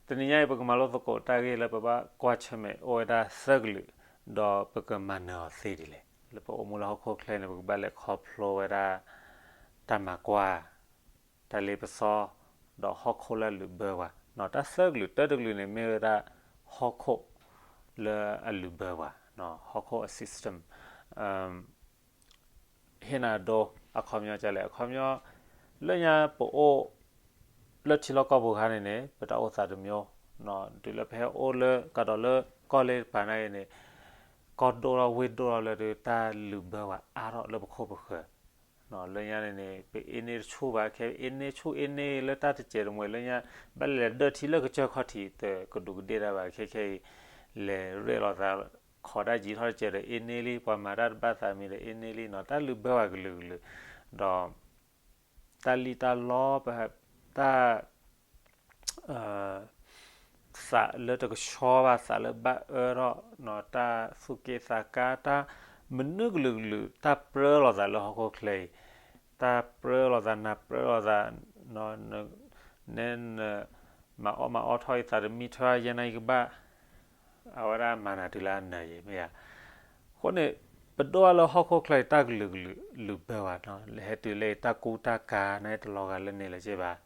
တနံၤညါအံၤ ပကမၤလိသကိးတၢ်ဂ့ၢ်လၢပဘၣ်ကွၢ်ဆၢၣ်မဲာ်အိၣ်ဝဲဒၣ်သၢကလုာ်, ဒီးပကမၤနၢၤအီၤသ့ဒ်လဲၣ်. လၢပအိၣ်မူလၢဟီၣ်ခိၣ်ချၢန့ၣ် ပကဘၣ်လဲၤခီဖျိဝဲဒၣ် တၢ်မၤကွၢ်, တၢ်လ့ပစီ, ဒီးဟီၣ်ခိၣ်လၢအလုၢ်ဘၢဝဲ, တၢ်သၢကလုာ်, တၢ်တကလုာ်န့ၣ် မ့ၢ်ဝဲဒၣ်ဟီၣ်ခိၣ်လၢအလုၢ်ဘၢဝဲ, ဟီၣ်ခိၣ်အ system ဟ့ၣ်နၤဒိ အခီပညီဒ်လဲၣ်, အခီပညီ လၢညါပအိၣ်လၢထံလီၢ်ကီၢ်ပူၤအခါန့ၣ်န့ၣ် ပတၢ်အိၣ်သးတမံၤ, တုၤလၢပဟဲအိၣ်လၢကဒီးလၢကီၢ်လ့တပၤန့ၣ်န့ၣ် ကီၢ်ဒိၣ်ထီၣ်ဝ့ၢ်ဒိၣ်ထီၣ်လၢဒုး တၢ်လုၢ်ဘၢဝဲအါထီၣ်လၢပခိၣ်ပဃၢၤ, လၢညါန့ၣ်န့ၣ် ပအ့န့ၢ်တဆူၣ်ဘၣ်, ခဲအ့န့ၢ်ဆူၣ်အ့န့ၢ်လၢတၢ်တစဲးတမှဲၤလၢညါ, ဘၣ်လဲၤဒၢထံလၢကစၢၢ်ခီၣ်ထံး တကဒူးကဒ့ၣ်တၢ်ဘၣ်, ခဲခဲအံၤ လဲၤရဲၣ်လိာ်သး ခိးတၢ်ယံာ်ထီၣ်တစဲးဒီးအ့န့ၢ်လံ, ပှၤမၤတၢ်တဘၣ်သးမံၤဒီးအ့န့ၢ်လံန့ၣ်, တၢ်လုၢ်ဘၢဝဲကလုာ်ကလုာ်, ဒီး တၢ်လံၣ်တၢ်လီ ပ တၢ် သးလၢတကဆှီဘၣ်, သးလၢဘၣ်အၢထီၣ်, တၢ်သူၣ်က့ၣ်သးကါ, တၢ်မနုၤကလုာ်ကလုာ်, တၢ်ပြၢလိာ်သးလၢဟီၣ်ခိၣ်ချၢအံၤ, တၢ်ပြၢလိာ်သး, နပြၢလိာ်သး, နဲနမၤအီၣ်မၤအီထီၣ်အံၤ သးတမံထၢ ယဲနၤယကဘၣ်, အဝဲဒၣ်မၤနၤတုၤလၢအနၢၤယဲမ့ၢ်ဧါ. အဃိန့ၣ် ပဒိၣ်အါလၢဟီၣ်ခိၣ်ချၢအံၤ တၢ်ကလုာ်ကလုာ်လုၢ်ဘၢဝဲ, ဟဲတုၤလၢတၢ်ကူတၢ်ကၤန့ၣ် တလီၤဂာ်လၢန့ၣ်လၢၤက့ဘၣ်.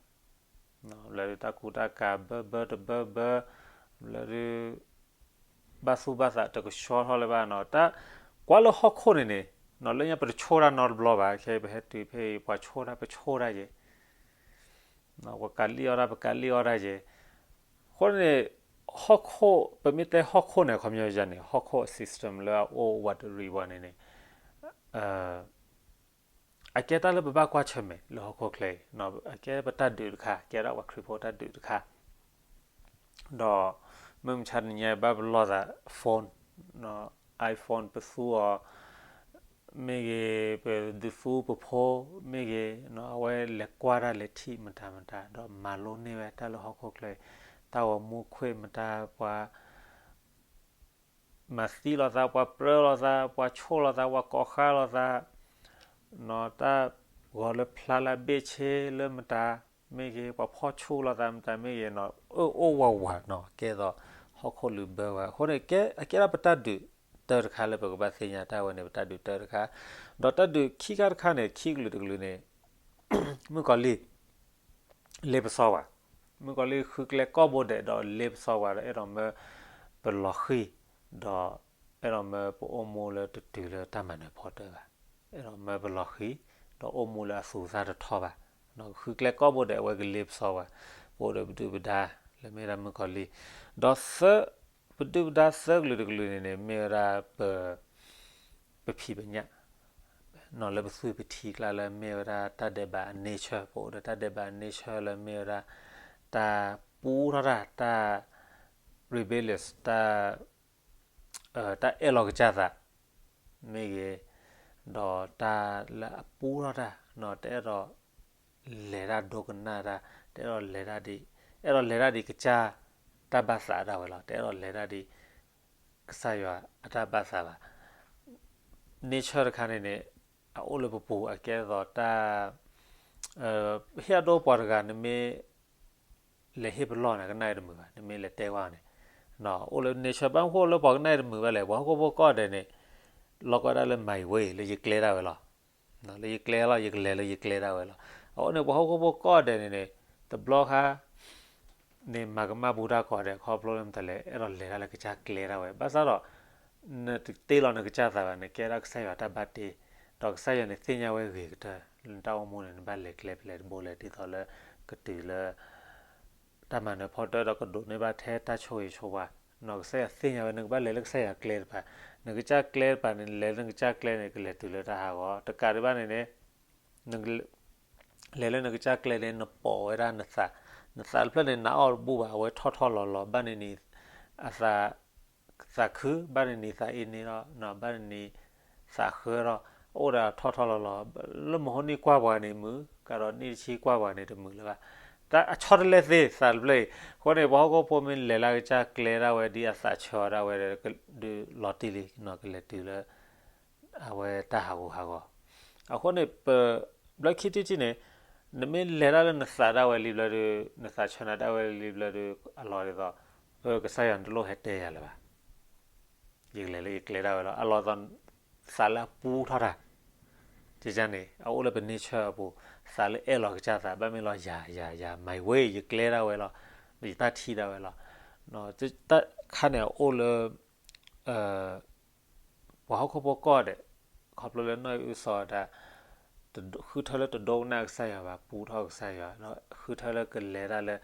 လၢဒုးတၢ်ကူတၢ်ကၤဘၢဘၢတဘၢဘၢ, လၢဒုး ဘၣ်သူၣ်ဘၣ်သးတကဆှီထီၣ်လၢၤဘၣ်န့ၣ်, တၢ်ကွၢ်လၢဟီၣ်ခိၣ်န့ၣ်န့ၣ်, လၢညါပတဆိၣ်တၢ်နီတဘျီဘၣ်, ခဲအံၤပဟဲတုၤဖဲအံၤ ပှၤဆိၣ်တၢ် ပဆိၣ်တၢ်ယဲ, ပှၤကးလံၣ်အီၣ်တၢ် ပကးလံၣ်အီၣ်တၢ်ယဲ, အဃိန့ၣ် ဟီၣ်ခိၣ် ပမ့ၢ်တဲဟီၣ်ခိၣ်န့ၣ် အခီပညီယၤန့ၣ် ဟီၣ်ခိၣ်အ system လၢအအိၣ်ဝးတရံးပှၤန့ၣ်န့ၣ် အကဲတၢ်လၢပဘၣ်ကွၢ်ဆၢၣ်မဲာ်လၢဟီၣ်ခိၣ်ချၢအံၤ, အကဲပတၢ်ဒုးတခါ, ကဲဒၣ်ပှၤခရံာ်ဖိတၢ်ဒုးတခါ, ဒီးမုၢ်မဆါတနံၤညါအံၤ ဘၣ်ပလီၢ်သး phone, iPhone ပသူအီၤ မ့ၢ်ဂ့ၤ, ပဒုးသူပဖိမ့ၢ်ဂ့ၤ, အဝဲလဲၤကွၢ်တၢ်လဲၤထံၣ်မတၤမတၤ ဒီးမၤလိန့ၢ်ဝဲတၢ်လၢဟီၣ်ခိၣ်ချၢအံၤ, တၢ်ဂီၤမူခွဲးမတၤ ပှၤ မၤသံလိာ်သး, ပှၤပြၢလိာ်သး, ပှၤဆိၣ်လိာ်သး, ပှၤကိးဃါလိာ်သး, တၢ်ဂီၤလၢဖျါလၢအဘ့ၣ်ဆ့လၢမတၤမ့ၢ်ဂ့ၤ, ပှၤဖီၣ်ဆူၣ်လိာ်သးမတၤမ့ၢ်ဂ့ၤန့ၣ်, အၢၣ်အိၣ်ဝးဝးန့ၣ် ကဲသိးဟီၣ်ခိၣ်လုၢ်ဘၢဝဲ. အဃိန့ၣ် အကဲဒၣ်ပတၢ်ဒုးတၢတခါလၢပကဘၣ်သ့ၣ်ညါတၢ်ဝဲန့ၣ် ပတၢ်ဒုးတၢတခါ, ဒီးတၢ်ဒုးခံခါတခါန့ၣ် ခံကလုာ်တကလုာ်န့ၣ် မုၣ်ကီၤလံၢ် လ့ပစီဝဲ, မုၣ်ကီၤလံၢ်ဃုကျဲကိးဘိဒဲးဒီးလ့ပစီဝဲဒီး အဲၣ်ဒိးမၢပလီၤဃံၤ, ဒီးအဲၣ်ဒိးမၢပအိၣ်မူလၢတတုၤလၢတၢ်မၤနၢၤဖီတၢၣ်ဘၣ်, အဲၣ်ဒိးမၢပလီၤဃံၤ, ဒီးအိၣ်မူလၢအသူးအသၣ်တထီၣ်ဘၣ်, ဃုကျဲကိးဘိဒဲးအဝဲကလ့ပစီဝဲ, ပအိၣ်ဒီးပဒုၣ်ပဒါ လၢမ့ၢ်ဝဲဒၣ်မုၣ်ကီၤလံၢ်, ဒီးသၢ ပဒုၣ်ပဒါသၢကလုာ်တကလုာ်န့ၣ်န့ၣ် မ့ၢ်ဝဲဒၣ်ပ ပဖံးပညၣ် လၢပသူၣ်ပထံကျါလၢမ့ၢ်ဝဲဒၣ်တၢ်ဒဲးဘးအ nature, ပအိၣ်ဒီးတၢ်ဒဲးဘးအ nature လၢမ့ၢ်ဝဲဒၣ် တၢ်ပူထီၣ်တၢ်, တၢ် rebellious, တၢ် တၢ်အဲၣ်လီၤကစၢ်သး မ့ၢ်ဂ့ၤ, ဒီးတၢ်လၢအပူထီၣ်တၢ် တအဲၣ်ဒိး လဲၤတၢ်ဒိကနၣ်တၢ်, တအဲၣ်ဒိးလဲၤတၢ်ဒ်, အဲၣ်ဒိးလဲၤတၢ်ဒ်ကစၢ်တၢ်ဘၣ်သးဒၣ်ဝဲလီၤ, တအဲၣ်ဒိးလဲၤတၢ်ဒ် ကစၢ်ယွၤအတၢ်ဘၣ်သးဘၣ်. nature တခါန့ၣ်န့ၣ် အအိၣ်လၢပပူၤ အကဲသိးတၢ် ဟ့ၣ်အဒိပှၤတဂၤ နမ့ၢ်လဲၤဟ့ၣ်ပလီၢ်န့ၣ် ကနၣ်အံၤတမုာ်ဘၣ်, နမ့ၢ်လဲၤတဲဝဲန့ၣ် အိၣ်လၢ nature ဘၣ်မနုၤဃိလၢပှၤကနၣ်အံၤတမုာ်ဘၣ်လဲၣ်, ပှၤဟီၣ်ခိၣ်ဖိကိးဂၤဒဲးန့ၣ် လီၤကီဒၣ်လၢ my way လၢယကျဲဒၣ်ဝဲလီၤ. လၢယကျဲလီၤ, ယကလဲၤလၢယကျဲဒၣ်ဝဲလီၤ. အဃိန့ၣ် ပှၤဟီၣ်ခိၣ်ဖိကိးဂၤဒဲးန့ၣ်န့ၣ် တဘျီဃီန့ၣ် မၤကမၣ်ဘူးတၢ်ကိးဂၤဒဲး ခီဖျိလၢမတၤလဲၣ်, အဲၣ်ဒိးလဲၤတၢ်လၢကစၢ်ကျဲဒၣ်ဝဲ, ဘၣ်ဆၣ်ဒီး နတတ့လီၤနကစၢ်သးဘၣ်, နကဲဒၣ်ကစၢ်ယွၤတၢ်ဘၣ်တ့, ဒီးကစၢ်ယွၤန့ၣ်သ့ၣ်ညါဝဲဂ့ၤကတၢၢ် နတၢ်အိၣ်မူန့ၣ် နဘၣ်လဲၤကျဲဖဲလဲၣ်တဘိလဲၣ် ဒ်သိးလၢ ကတုၤလၢ တၢ်မၤနၢၤဖီတၢၣ်ဒီးကဒိးန့ၢ်ဘၣ်ထဲတၢ်ဆိၣ်ဂ့ၤဆိၣ်ဝါ, ကစၢ်ယွၤသ့ၣ်ညါဝဲ နကဘၣ်လဲၤလၢကစၢ်ယွၤကျဲတဖၣ်, နကစၢ်ကျဲတဖၣ်န့ၣ် လဲၤလၢနကစၢ်ကျဲန့ၣ် ကလဲၤတုၤလၢတၢ်ဟးဂီၤ, တကးဒံးဘၣ်န့ၣ်န့ၣ် လဲၤလၢနကစၢ်ကျဲန့ၣ် နပိာ်ဝဲဒၣ်နသး, နသးတဖျၢၣ်န့ၣ် နအီၣ်တဘူၣ်ဘၣ်, အဝဲထီၣ်ထီၣ်လီၤလီၤ, ဘၣ်န့ၣ်န့ၣ် အသး သးခု, ဘၣ်န့ၣ်န့ၣ်သးအ့န့ထီၣ်, ဘၣ်န့ၣ်န့ၣ် သးဃၢထီၣ်, အိၣ်ဒီးထီၣ်ထီၣ်လီၤလီၤ, လၢမဟိနံၣ်ကွၢ်ပှၤန့ၣ်မုာ်, ကဒီးနံၣ်တဆံကွၢ်ပှၤန့ၣ်တမုာ်လၢၤဘၣ်. တၢ်အဆီတလဲသ့သးတဖျၢၣ်အံၤ, အဃိန့ၣ် ပှၤဟီၣ်ခိၣ်ဖိမ့ၢ်လဲၤလၢကစၢ်ကျဲဒၣ်ဝဲ ဒ်အသးဆၢအီၤဒၣ်ဝဲဒီး ဒုးလီၤတံၢ်လံ, ကလဲၤတုၤလၢ အဝဲတၢ်ဟးဂူာ်ဟးဂီၤ. အဃိန့ၣ် ပ ဘျၢခံထံၣ်တထံၣ်န့ၣ် နမ့ၢ်လဲၤတၢ်လၢနသးဒၣ်ဝဲလံဘျီဒီး နသးဆၢနၤဒၣ်ဝဲလံဘျီဒီး အလီၢ်ဒ်သိး အၢ ကစၢ်ယွၤနတလိၣ်ဟဲတဲယၤလၢၤဘၣ်. ယကလဲၤလၢယကျဲဒၣ်ဝဲလီၤ. အလီၢ်ဒ်သိး သးလၢအပူထီၣ်တၢ် ကန့ၣ် အအိၣ်လၢပ nature အပူၤ, သးလၢအဲၣ်လီၤကစၢ်သး ဘၣ်မ့ၢ်လီၤယၤ ယၤ ယၤ my way ယကျဲဒၣ်ဝဲလီၤ, ယတၢ်ထံၣ်ဒၣ်ဝဲလီၤ. တၢ်ခါန့ၣ်အအိၣ်လၢ ပှၤဟီၣ်ခိၣ်ဖိကိးဂၤဒဲး, ခီဖျိလၢနီၢ်အုၣ်စီၤဒၣ် ဃုထၢလၢတဒိကနၣ်ကစၢ်ယွၤဘၣ်, ပူထီၣ်ကစၢ်ယွၤ, ဒီးဃုထၢလၢကလဲၤတၢ်လၢ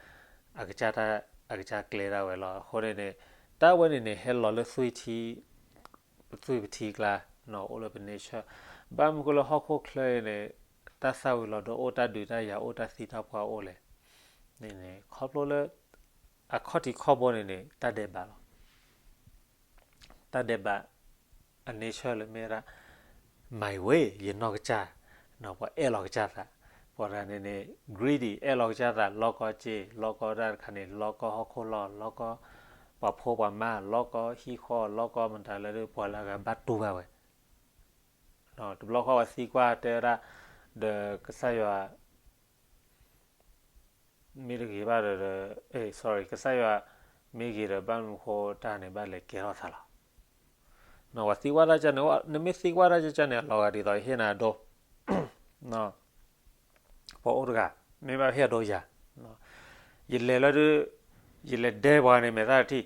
အကစၢ်တၢ် အကစၢ်ကျဲဒၣ်ဝဲလီၤ. အဃိန့ၣ်န့ၣ် တၢ်ဝဲန့ၣ်န့ၣ် ဟဲလီၤလၢသွံၣ်ထံ သွံၣ်ပထံကျါ, အိၣ်လၢပ nature, ဘၣ်မနုၤဃိလၢဟီၣ်ခိၣ်ချၢအံၤန့ၣ် တၢ်သၣ်ဝံၤလီၤဒိအိၣ်, တၢ်ဒုးတၢ်ယၤအိၣ်, တၢ်သံတၢ်ပှၢ်အိၣ်လဲၣ်န့ၣ်န့ၣ် ခီဖျိလၢ အခီၣ်ထံးခီၣ်ဘိန့ၣ်န့ၣ် တၢ်ဒဲးဘးလီၤ. တၢ်ဒဲးဘး အ nature လၢမ့ၢ်ဝဲဒၣ် my way ယနီၢ်ကစၢ်, ပှၤအဲၣ်လီၤကစၢ်သး, ပှၤတဂၤန့ၣ်န့ၣ် greedy အဲၣ်လီၤကစၢ်သး, လီကီစ့, လီကီတၢ်တခါန့ၣ် လီကီဟီၣ်ခိၣ်လီၢ်, လီကီပှၤဖိပှၤမါ, လီကီဟံၣ်ဃီ, လီကီမတၤလၢ ပှၤလၢအဂၤဘၣ်တူၢ်ဘၣ်ဝဲ. တဘျီဃီပှၤသံကွၢ်တဲဝဲဒၣ် ဒီးကစၢ်ယွၤ မ့ၢ်တဂ့ၤဘၣ်ဒီး sorry ကစၢ်ယွၤ မ့ၢ်ဂ့ၤဒီး ဘၣ်မနုၤဃိတၢ်န့ၣ်ဘၣ်လဲၤကဲထီၣ်သးလီၤ. ပှၤသံကွၢ်တၢ်ကန့ၣ်, နမ့ၢ်သံကွၢ်တၢ်ကန့ၣ် အလီၤဂာ်ဒ်သိးယဟ့ၣ်နၤဒိ ပှၤအိၣ်တဂၤ, မ့ၢ်ဘၣ်ဟ့ၣ်အဒိယၤ, ယလဲၤလၢဒုး, ယလဲၤဒဲပှၤန့ၣ်မဲာ်သၣ်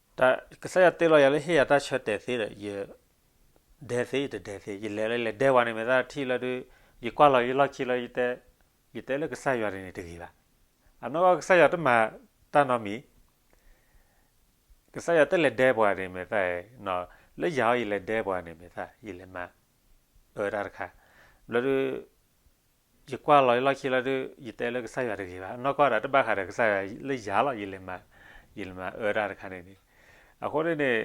တထံၣ် ကစၢ်ယွၤတ့လီၤယၤလၢဟ့ၣ်ယၤတၢ်ဆၢတဲာ်သ့ဒီး ယဒဲသ့ ယတဒဲသ့, ယလဲၤလၢယလဲၤဒဲပှၤန့ၣ်မဲာ်သၣ်တထံၣ်လၢဒုး, ယကွၢ်လီၤယလီၢ်ခံလၢယတဲ, ယတဲလၢကစၢ်ယွၤန့ၣ်န့ၣ်တဂ့ၤဘၣ်. အနီၢ်ကီၢ်ကစၢ်ယွၤတမၤတၢ်နီတမံၤ, ကစၢ်ယွၤတလဲၤဒဲပှၤန့ၣ်မဲာ်သၣ်, လၢယၤအီၤယလဲၤဒဲပှၤန့ၣ်မဲာ်သၣ် ယလဲၤမၤအၢတၢ်တခါ, ဘျီဒုး ယကွၢ်လီၤယလီၢ်ခံလၢဒုး ယတဲလၢကစၢ်ယွၤတဂ့ၤဘၣ်, အနီၢ်ကီၢ်ဒၣ်တဘၣ်ဃးဒီးကစၢ်ယွၤလၢယၤလီၤ, ယလဲၤမၤအၢတၢ်တခါန့ၣ်န့ၣ်, အဃိန့ၣ်န့ၣ်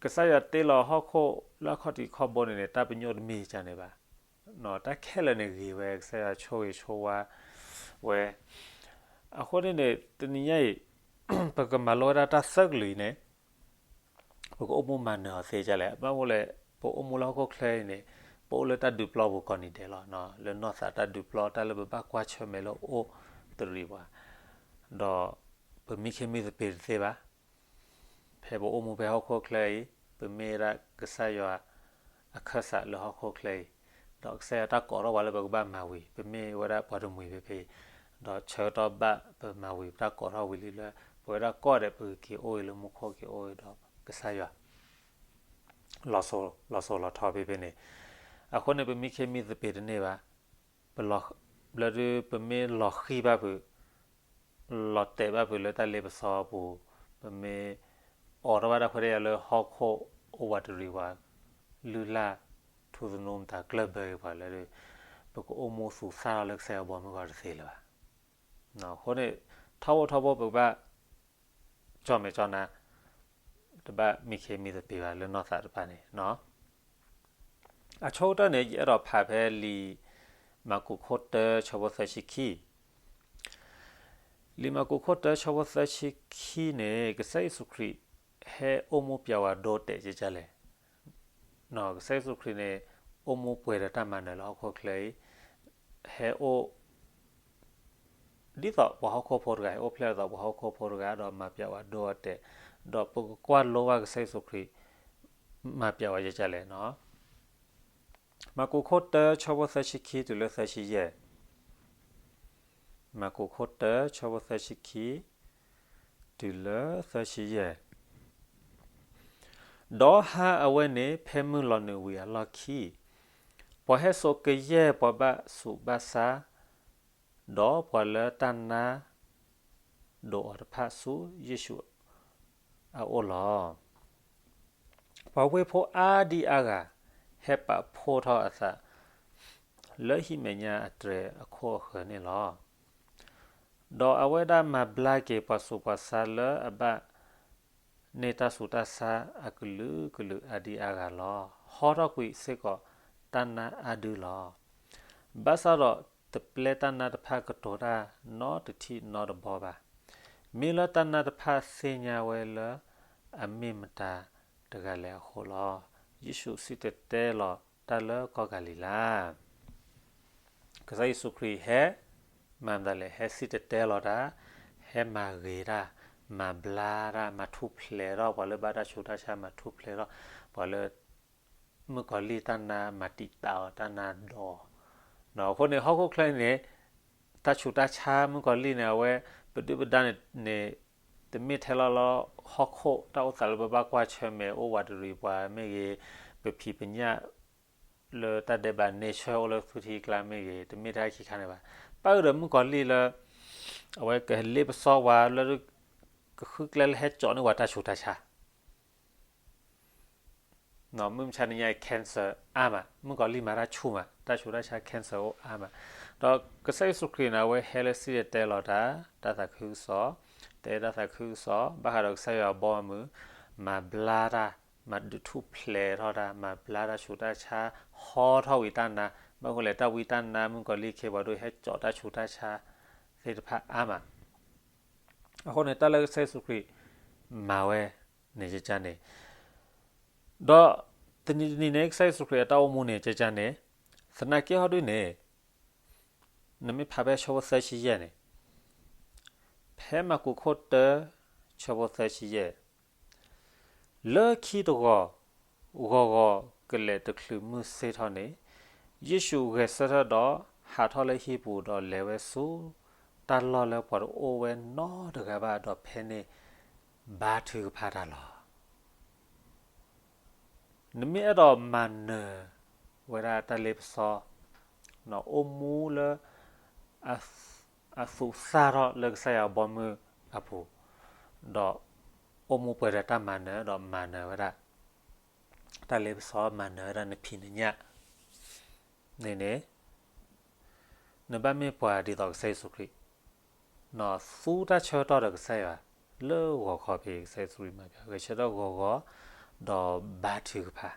ကစၢ်ယွၤတ့လီၤဟီၣ်ခိၣ်လၢအခီၣ်ထံးခီၣ်ဘိန့ၣ်န့ၣ် တၢ်ပညိၣ်တမ့ၢ်ကန့ၣ်ဘၣ်, တၢ်ခဲလၢာ်န့ၣ်ဂ့ၤဝဲ, ကစၢ်ယွၤဆိၣ်ဂ့ၤဆိၣ်ဝါဝဲ, အဃိန့ၣ်န့ၣ် တနံၤညါအံၤ ပကမၤလိဝဲဒၣ်တၢ်သၢကလုာ်အံၤန့ၣ် ပကအိၣ်မူမၤနၢၤအီၤသ့ဒ်လဲၣ်. ဘၣ်မနုၤလဲၣ်, ပအိၣ်မူလၢဟီၣ်ခိၣ်ချၢအံၤန့ၣ် ပအိၣ်လၢတၢ်ဒုးပျီပူၤကိးနံၤဒဲးလီၤ. လၢနီၢ်သးတၢ်ဒုးပျီ တၢ်လၢပဘၣ်ကွၢ်ဆၢၣ်မဲာ်လၢအအိၣ်တရံးပှၤ, ဒီးပမံခ့မံသပ့ၤတသ့ဘၣ်. ဖဲပအိၣ်မူဖဲဟီၣ်ခိၣ်ချၢအံၤ ပမ့ၢ်ဝဲဒၣ်ကစၢ်ယွၤအခၢၣ်စးလၢဟီၣ်ခိၣ်ချၢအံၤ, ဒီးကစၢ်ယွၤတၢ်ကိးထီၣ်ပှၤလၢပကဘၣ်မၤဝံၤ ပမ့ၢ်ဝဲဒၣ်ပှၤတမှံၤဖဲဖဲအံၤ, ဒီးဆၢကတီၢ်ဘၣ်ပမၤဝံၤ ပတၢ်ကိးထီၣ်ဝံၤလံလၢ ပဝဲဒၣ်ကိးဂၤဒဲး ပကက့ၤအိၣ်ဂ့ၤလၢမူခိၣ် က့ၤအိၣ်ဂ့ၤဒီးကစၢ်ယွၤ လီၤစိၤလီၤထီဖဲဖဲန့ၣ်. အဃိန့ၣ် ပမံခ့မံသပ့ၤတန့ၢ်ဘၣ်. ပလီၤ, ဘျီဒုးပမ့ၢ်လီၤဃံၢ်ဘၣ်ဖုး, လီၤတဲာ်ဘၣ်ဖုးလၢတၢ်လ့ပစီအပူၤ, ပမ့ၢ်အိးထီၣ်ဘၣ်တၢ်ခွဲးတၢ်ယာ်လၢဟီၣ်ခိၣ်အိၣ်ဝးတရံးဝး, လုၢ်လၢ်ထူသနူမတၤကျၢၢ်ဘၢက့ၤပှၤလၢဒုး, ပကအိၣ်မူသူၣ်သၣ်ထီၣ်လၢကစၢ်ယွၤဘီမုၢ်ဂီၤတသ့လၢၤဘၣ်. အဃိန့ၣ် ထီဘိထီဘိပကဘၣ် ကၠီၣ်မဲာ်ကၠီၣ်နါ, တဘၣ်မံခ့မံသပ့ၤဘၣ်လၢနီၢ်သးတဖၣ်န့ၣ်. အဆိကတၢၢ်န့ၣ် ယအဲၣ်ဒိးဖးဖဲလံာ်မၢ်ကူးခိၣ်တၢ ဆၢဖိသၢဆံခံ, လံာ်မၢ်ကူးခိၣ်တၢ ဆၢဖိသၢဆံခံန့ၣ် ကစၢ်ယ့ၣ်ၡူးခရံာ် ဟဲအိၣ်မူပျးဝဲဒိတဲာ်ကကလဲၣ်. ကစၢ်ယ့ၣ်ၡူးခရံာ်န့ၣ် အိၣ်မူပှဲၤဒီးတၢ်မၤနၢၤလၢဟီၣ်ခိၣ်ချၢအံၤ, ဟဲအိၣ် ဒ်သိးပှၤဟီၣ်ခိၣ်ဖိတဂၤ, ဟဲအိၣ်ဖျဲၣ်ဒ်သိးပှၤဟီၣ်ခိၣ်ဖိတဂၤ ဒီးမၤပျးဝဲဒိအတဲာ်, ဒီးပကကွၢ်လိဘၣ်ကစၢ်ယ့ၣ်ၡူးခရံာ် မၤပျးဝဲကကလဲၣ်. မၢ်ကူးခိၣ်တၢ ဆၢဖိသၢဆံခံတုၤလၢသၢဆံယဲၢ်, မၢ်ကူးခိၣ်တၢ ဆၢဖိသၢဆံခံ တုၤလၢသၢဆံယဲၢ်. ဒီးဟါအဝဲန့ၣ် ဖဲမုၢ်လီၤနုာ်ဝံၤအလီၢ်ခံ, ပှၤဟဲစိာ်ကယဲၢ်ပှၤဘၣ်ဆူးဘၣ်ဆါ, ဒီးပှၤလၢတၢ်နါဒိးအီၤတဖၣ်ဆူယ့ၣ်ၡူးအအိၣ်လီၤ. ပှၤဝ့ၢ်ဖိအါဒံအါဂၤ ဟဲပာ်ဖှိၣ်ထီၣ်အသး လၢဟံၣ်မဲာ်ညါအတြဲၤအခိၣ်အဃၢၤန့ၣ်လီၤ. ဒီးအဝဲဒၣ်မၤဘျါက့ၤပှၤဆူးပှၤဆါလၢအဘၣ်န့ၢ်တၢ်ဆူးတၢ်ဆါအကလုာ်ကလုာ်အါဒံအါဂၤလီၤ. ဟီထီၣ်ကွံာ်စ့ၢ်ကီးတၢ်နါအါဒုလီၤ. ဘၣ်ဆၣ်ဒီးတပျဲတၢ်နါတဖၣ်ကတိၤတၢ်နီတထံၣ်နီတဘီဘၣ်. မ့ၢ်လၢတၢ်နါတဖၣ်သ့ၣ်ညါဝဲလၢအမ့ၢ်မတၤတဂၤလဲၣ်အဃိလီၤ. ယ့ၣ်ၡူးစံၣ်တဲၤတဲလီၤတၢ်လၢကီၢ်ကၤလံၤလါ. ကစၢ်ယ့ၣ်ၡူးခရံာ်ဟဲ မၤမတၤလဲၣ်, ဟဲစံၣ်တဲၤတဲလီၤတၢ်, ဟဲမၤဂ့ၤတၢ်, မၤဘျါတၢ်, မၤထူၣ်ဖျဲးထီၣ်ပှၤလၢဘၣ်တၢ်ဆူးတၢ်ဆါ, မၤထူၣ်ဖျဲးထီၣ် ပှၤလၢ မုၣ်ကီၤလံၢ်တၢ်နါမၤတံာ်တာ်အီၤ, တၢ်နါဒီးအီၤ. အဃိန့ၣ် ဟီၣ်ခိၣ်ချၢန့ၣ် တၢ်ဆူးတၢ်ဆါမုၣ်ကီၤလံၢ်န့ၣ် အဝဲ ပဒုၣ်ပဒါန့ၣ် န့ၣ် တမ့ၢ်ထဲလီၤလၢဟီၣ်ခိၣ်တၢ်အိၣ်သးလၢပဘၣ်ကွၢ်ဆၢၣ်မဲာ် အိၣ်ဝးတရံးပှၤမ့ၢ်ဂ့ၤ, ပဖံးပညၣ် လၢတၢ်ဒဲးဘး nature အိၣ်လၢသုထံကျါမ့ၢ်ဂ့ၤ, တမ့ၢ်ထဲခံခါန့ၣ်ဘၣ်. ပၣ်အုၣ်ဒီးမုၣ်ကီၤလံၢ်လၢ အဝဲကလ့ပစီဝဲလၢ ကဃုကျဲလၢဟဲကၠီန့ၢ်ပှၤတၢ်ဆူးတၢ်ဆါ မုၢ်မဆါတနံၤညါအံၤ cancer အါမး, မုၣ်ကီၤလံၢ်မၤတၢ်ဆူၣ်မး, တၢ်ဆူးတၢ်ဆါ cancer အိၣ်အါမး. ဒီးကစၢ်ယ့ၣ်ၡူးခရံာ်န့ၣ် အဝဲဟဲလၢစံၣ်တဲၤတဲလီၤတၢ်, တၢ်သးခုကစီၣ်, တဲတၢ်သးခုကစီၣ် ဘၣ်ဃးဒီးကစၢ်ယွၤအဘီအမုၢ်, မၤဘျါတၢ်, မၤဒုးထူၣ်ဖျဲးထီၣ်တၢ်, မၤဘျါတၢ်ဆူးတၢ်ဆါ, ဟီထီၣ်ဝံၤတၢ်နါ, ဘၣ်ဃိလဲၣ် တၢ်ဝံတၢ်နါ မုၣ်ကီၤလံၢ်ခ့ပှၤဒိၣ်ဟဲကၠီတၢ်ဆူးတၢ်ဆါသ့ၣ်တဖၣ်အါမး. အဃိန့ၣ် တၢ်လၢကစၢ်ယ့ၣ်ၡူးခရံာ်မၤဝဲန့ၣ် ကကန့ၣ် ဒီးတနံၤတနံၤန့ၣ် ကစၢ်ယ့ၣ်ၡူးခရံာ်အတၢ်အိၣ်မူန့ၣ် ကကန့ၣ်, သနာ်က့ဟီဒုန့ၣ်, နမ့ၢ်ဖးဖဲဆၢဖိသၢဆံယဲၢ်န့ၣ်, ဖဲမၢ်ကူးခိၣ်တၢ ဆၢဖိသၢဆံယဲၢ်, လၢခံတဂီၤ, ဂီၤဂီၤကလဲာ်တချုးမုၢ်ဆ့ၣ်ထီၣ်န့ၣ်, ယ့ၣ်ၡူးဂဲၤဆၢထၢၣ်ဒီး ဟးထီၣ်လၢဟံၣ်ပူၤဒီးလဲၤဝဲဆူ တၢ်လီၢ်လၢပှၤတအိၣ်ဝဲနီတဂၤဘၣ်ဒီးဖဲန့ၣ် ဘါထုကဖၣ်တၢ်လီၤ. နမ့ၢ်အဲၣ်ဒိးမၤနၢၤဝဲဒၣ်တၢ်လ့ပစီ, အိၣ်မူလၢ အသူၣ်အသၣ်ထီၣ်လၢကစၢ်ယွၤအဘီမုၢ်အပူၤ, ဒီးအိၣ်မူပှဲၤဒီးတၢ်မၤနၢၤ ဒီးမၤနၢၤဝဲဒၣ် တၢ်လ့ပစီ မၤနၢၤဝဲဒၣ်နဖံးနညၣ်န့ၣ်န့ၣ်, နဘၣ်မ့ၢ်ပှၤဒ်သိးကစၢ်ယ့ၣ်ၡူးခရံာ်, သူတၢ်ဆၢကတီၢ်ဒီးကစၢ်ယွၤ, လၢဂီၤခီဖဲကစၢ်ယ့ၣ်ၡူးခရံာ်မၤပျး ဂဲၤဆၢထၢၣ်ဂီၤဂီၤ, ဒီးဘါထုကဖၣ်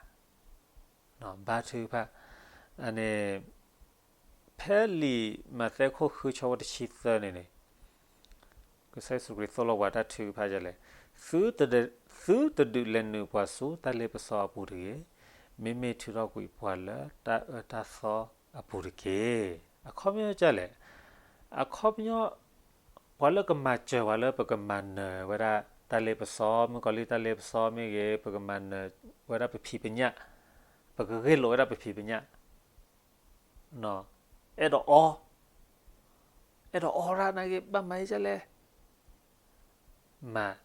ဘါထုကဖၣ်, အန့ၣ် ဖဲလံာ်မးသဲခိၣ်ဃုဆၢဖိတဆံသၢန့ၣ်န့ၣ်, ကစၢ်ယ့ၣ်ၡူးခရံာ်သိၣ်လိပှၤတၢ်ထုကဖၣ်ဒ်လဲၣ်, သုတဒုးလဲၤနုာ်ပှၤဆူတၢ်လ့ပစီအပူၤတဂ့ၤ, မ့မ့ၢ်ထုးထီၣ်ကွံာ်ပှၤလၢတၢ်အၢတၢ်သီအပူၤတက့ၢ်. အခီပညီဒ်လဲၣ်, အခီပညီ ပှၤလၢကမၤစၢၤပှၤလၢပကမၤနၢၤဝဲဒၣ်တၢ်လ့ပစီ, မုၣ်ကီၤလံၢ်တၢ်လ့ပစီမ့ၢ်ဂ့ၤ, ပကမၤနၢၤဝဲဒၣ်ပဖံးပညၣ်, ပကဂ့ၢ်လိာ်ဝဲဒၣ်ပဖံးပညၣ်, အဲၣ်ဒိးအီ, အဲၣ်ဒိးအီရၣ်နာ်က့ ဘၣ်မၤဒ်လဲၣ်, မၤ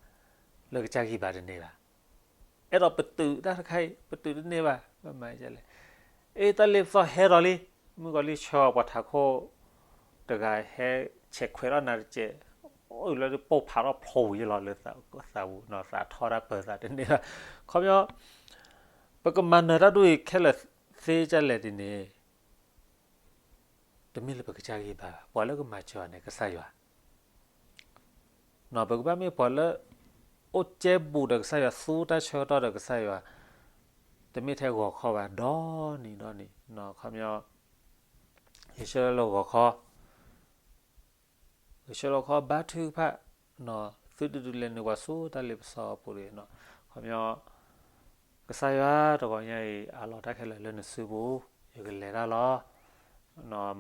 လၢကစၢ်ဂံၢ်ဘါတန့ၢ်ဘၣ်. အဲၣ်ဒိးပတုာ်တၢ်တခါအံၤ ပတုာ်တန့ၢ်ဘၣ်, ဘၣ်မၤဒ်လဲၣ်. အ့ တၢ်လ့ပစီဟဲဒီးလံ, မုၣ်ကီၤလံၢ်ဆှၢပှၤထးခိၣ်တဂၤဟဲဆဲးခွဲးထီၣ်နၤတစဲး, အိၣ်လၢပိၢ်ဖးထီၣ်ဖျိဝံၤလီၤလၢသးပူၤ, သးထီတၢ်ပၢၤသးတန့ၢ်ဘၣ်. ခီပညီ ပကမၤနၢၤတၢ်ဒ်အံၤခဲလၢာ်သ့ဒ်လဲၣ်ဒ်န့ၣ် တမ့ၢ်လၢပကစၢ်ဂံၢ်ဘါဘၣ်, ပှၤလၢကမၤစၢၤအီၤန့ၣ် ကစၢ်ယွၤ. ပကဘၣ်မ့ၢ်ပှၤလၢ အိၣ်ကဲဘူးဒီးကစၢ်ယွၤ, သူတၢ်ဆၢကတီၢ်ဒီးကစၢ်ယွၤ, တမ့ၢ်ထဲဂီၤခီဘၣ်, ဒီနံၤဒီနံၤ, ခီပညီ ဂဲၤဆၢထၢၣ်လၢဂီၤခီ ဂဲၤဆၢထၢၣ်လၢဂီၤခီ ဘါထုကဖၣ်, သုတဒုးလဲၤနုာ်ပှၤဆူတၢ်လ့ပစီအပူၤတဂ့ၤ. ခီပညီ ကစၢ်ယွၤတဂီၤညါအံၤ အးလီၤတၢ်ခဲလၢာ်လၢနစုပူၤ, ယကလဲၤတၢ်လီၤ.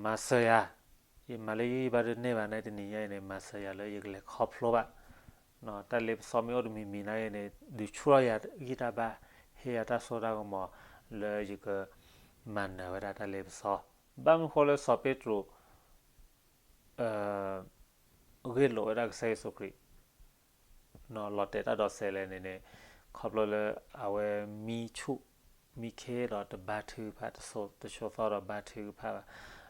မၤစၢၤယၤ, ယမၤလၢယဂံၢ်ဘါတန့ၢ်ဘၣ်န့ၣ် တနံၤညါအံၤန့ၣ် မၤစၢၤယၤလၢယကလဲၤခီဖျိဘၣ် တၢ်လ့ပစီမ့ၢ်အိၣ်တမံၤမံၤနာ်က့န့ၣ် ဒုးဆူၣ်ထီၣ်ယၤဂံၢ်တၢ်ဘါ, ဟ့ၣ်ယၤတၢ်စိတၢ်ကမီၤ လၢယကမၤနၢၤဝဲဒၣ်တၢ်လ့ပစီ. ဘၣ်မနုၤဃိလၢစီၤပ့းတရူး ဂ့ၢ်လိာ်ဝဲဒၣ်ကစၢ်ယ့ၣ်ၡူးခရံာ် လီၤတဲာ်တၢ်ဒီးစဲးလဲၣ်န့ၣ်န့ၣ်, ခီဖျိလၢအဝဲမံဆူၣ်မံခ့ဒီးတဘါထုကဖၣ်, တဆိးသီဒီးဘါထုကဖၣ်ဘၣ်.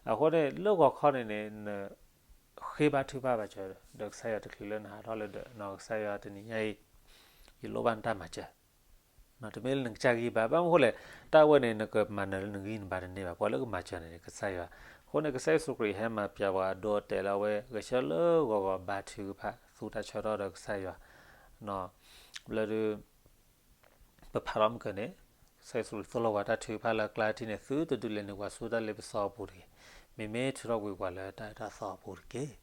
အဃိန့ၣ် လၢဂီၤခီန့ၣ်န့ၣ် နဃ့ဘါထုကဖၣ်ဘၣ်စၢၤ ဒီးကစၢ်ယွၤတချုးလၢနဟးထီၣ်လၢဒၢး, ကစၢ်ယွၤတနံၤညါအံၤ ယလိၣ်ဘၣ်နတၢ်မၤစၢၤ တမ့ၢ်လၢနကစၢ်ဂံၢ်ဘါ, ဘၣ်မနုၤဃိလဲၣ်, တၢ်အဝဲန့ၣ် နကမၤနၢၤလၢနဂံၢ်နဘါတန့ၢ်ဘၣ်, ပှၤလၢကမၤစၢၤန့ၣ်န့ၣ် ကစၢ်ယွၤ. အဃိန့ၣ် ကစၢ်ယ့ၣ်ၡူးခရံာ်ဟဲမၤပျးပှၤအဒိအတဲာ်လၢအဝဲ ဂဲၤဆၢထၢၣ်လၢဂီၤဂီၤဘါထုကဖၣ် သူတၢ်ဆၢကတီၢ်ဒီးကစၢ်ယွၤ လၢဒုး ပဖးထီၣ်မုၢ်ကၢန့ၣ် ကစၢ်ယ့ၣ်ၡူးခရံာ်သိၣ်လိပှၤတၢ်ထုကဖၣ်လၢအကျါတထံၣ်န့ၣ် သုတဒုးလဲၤနုာ်ပှၤဆူတၢ်လ့ပစီအပူၤတဂ့ၤ, မ့မ့ၢ်ထုးထီၣ်ကွံာ်ပှၤလၢတၢ်အၢတၢ်သီအပူၤတက့ၢ်.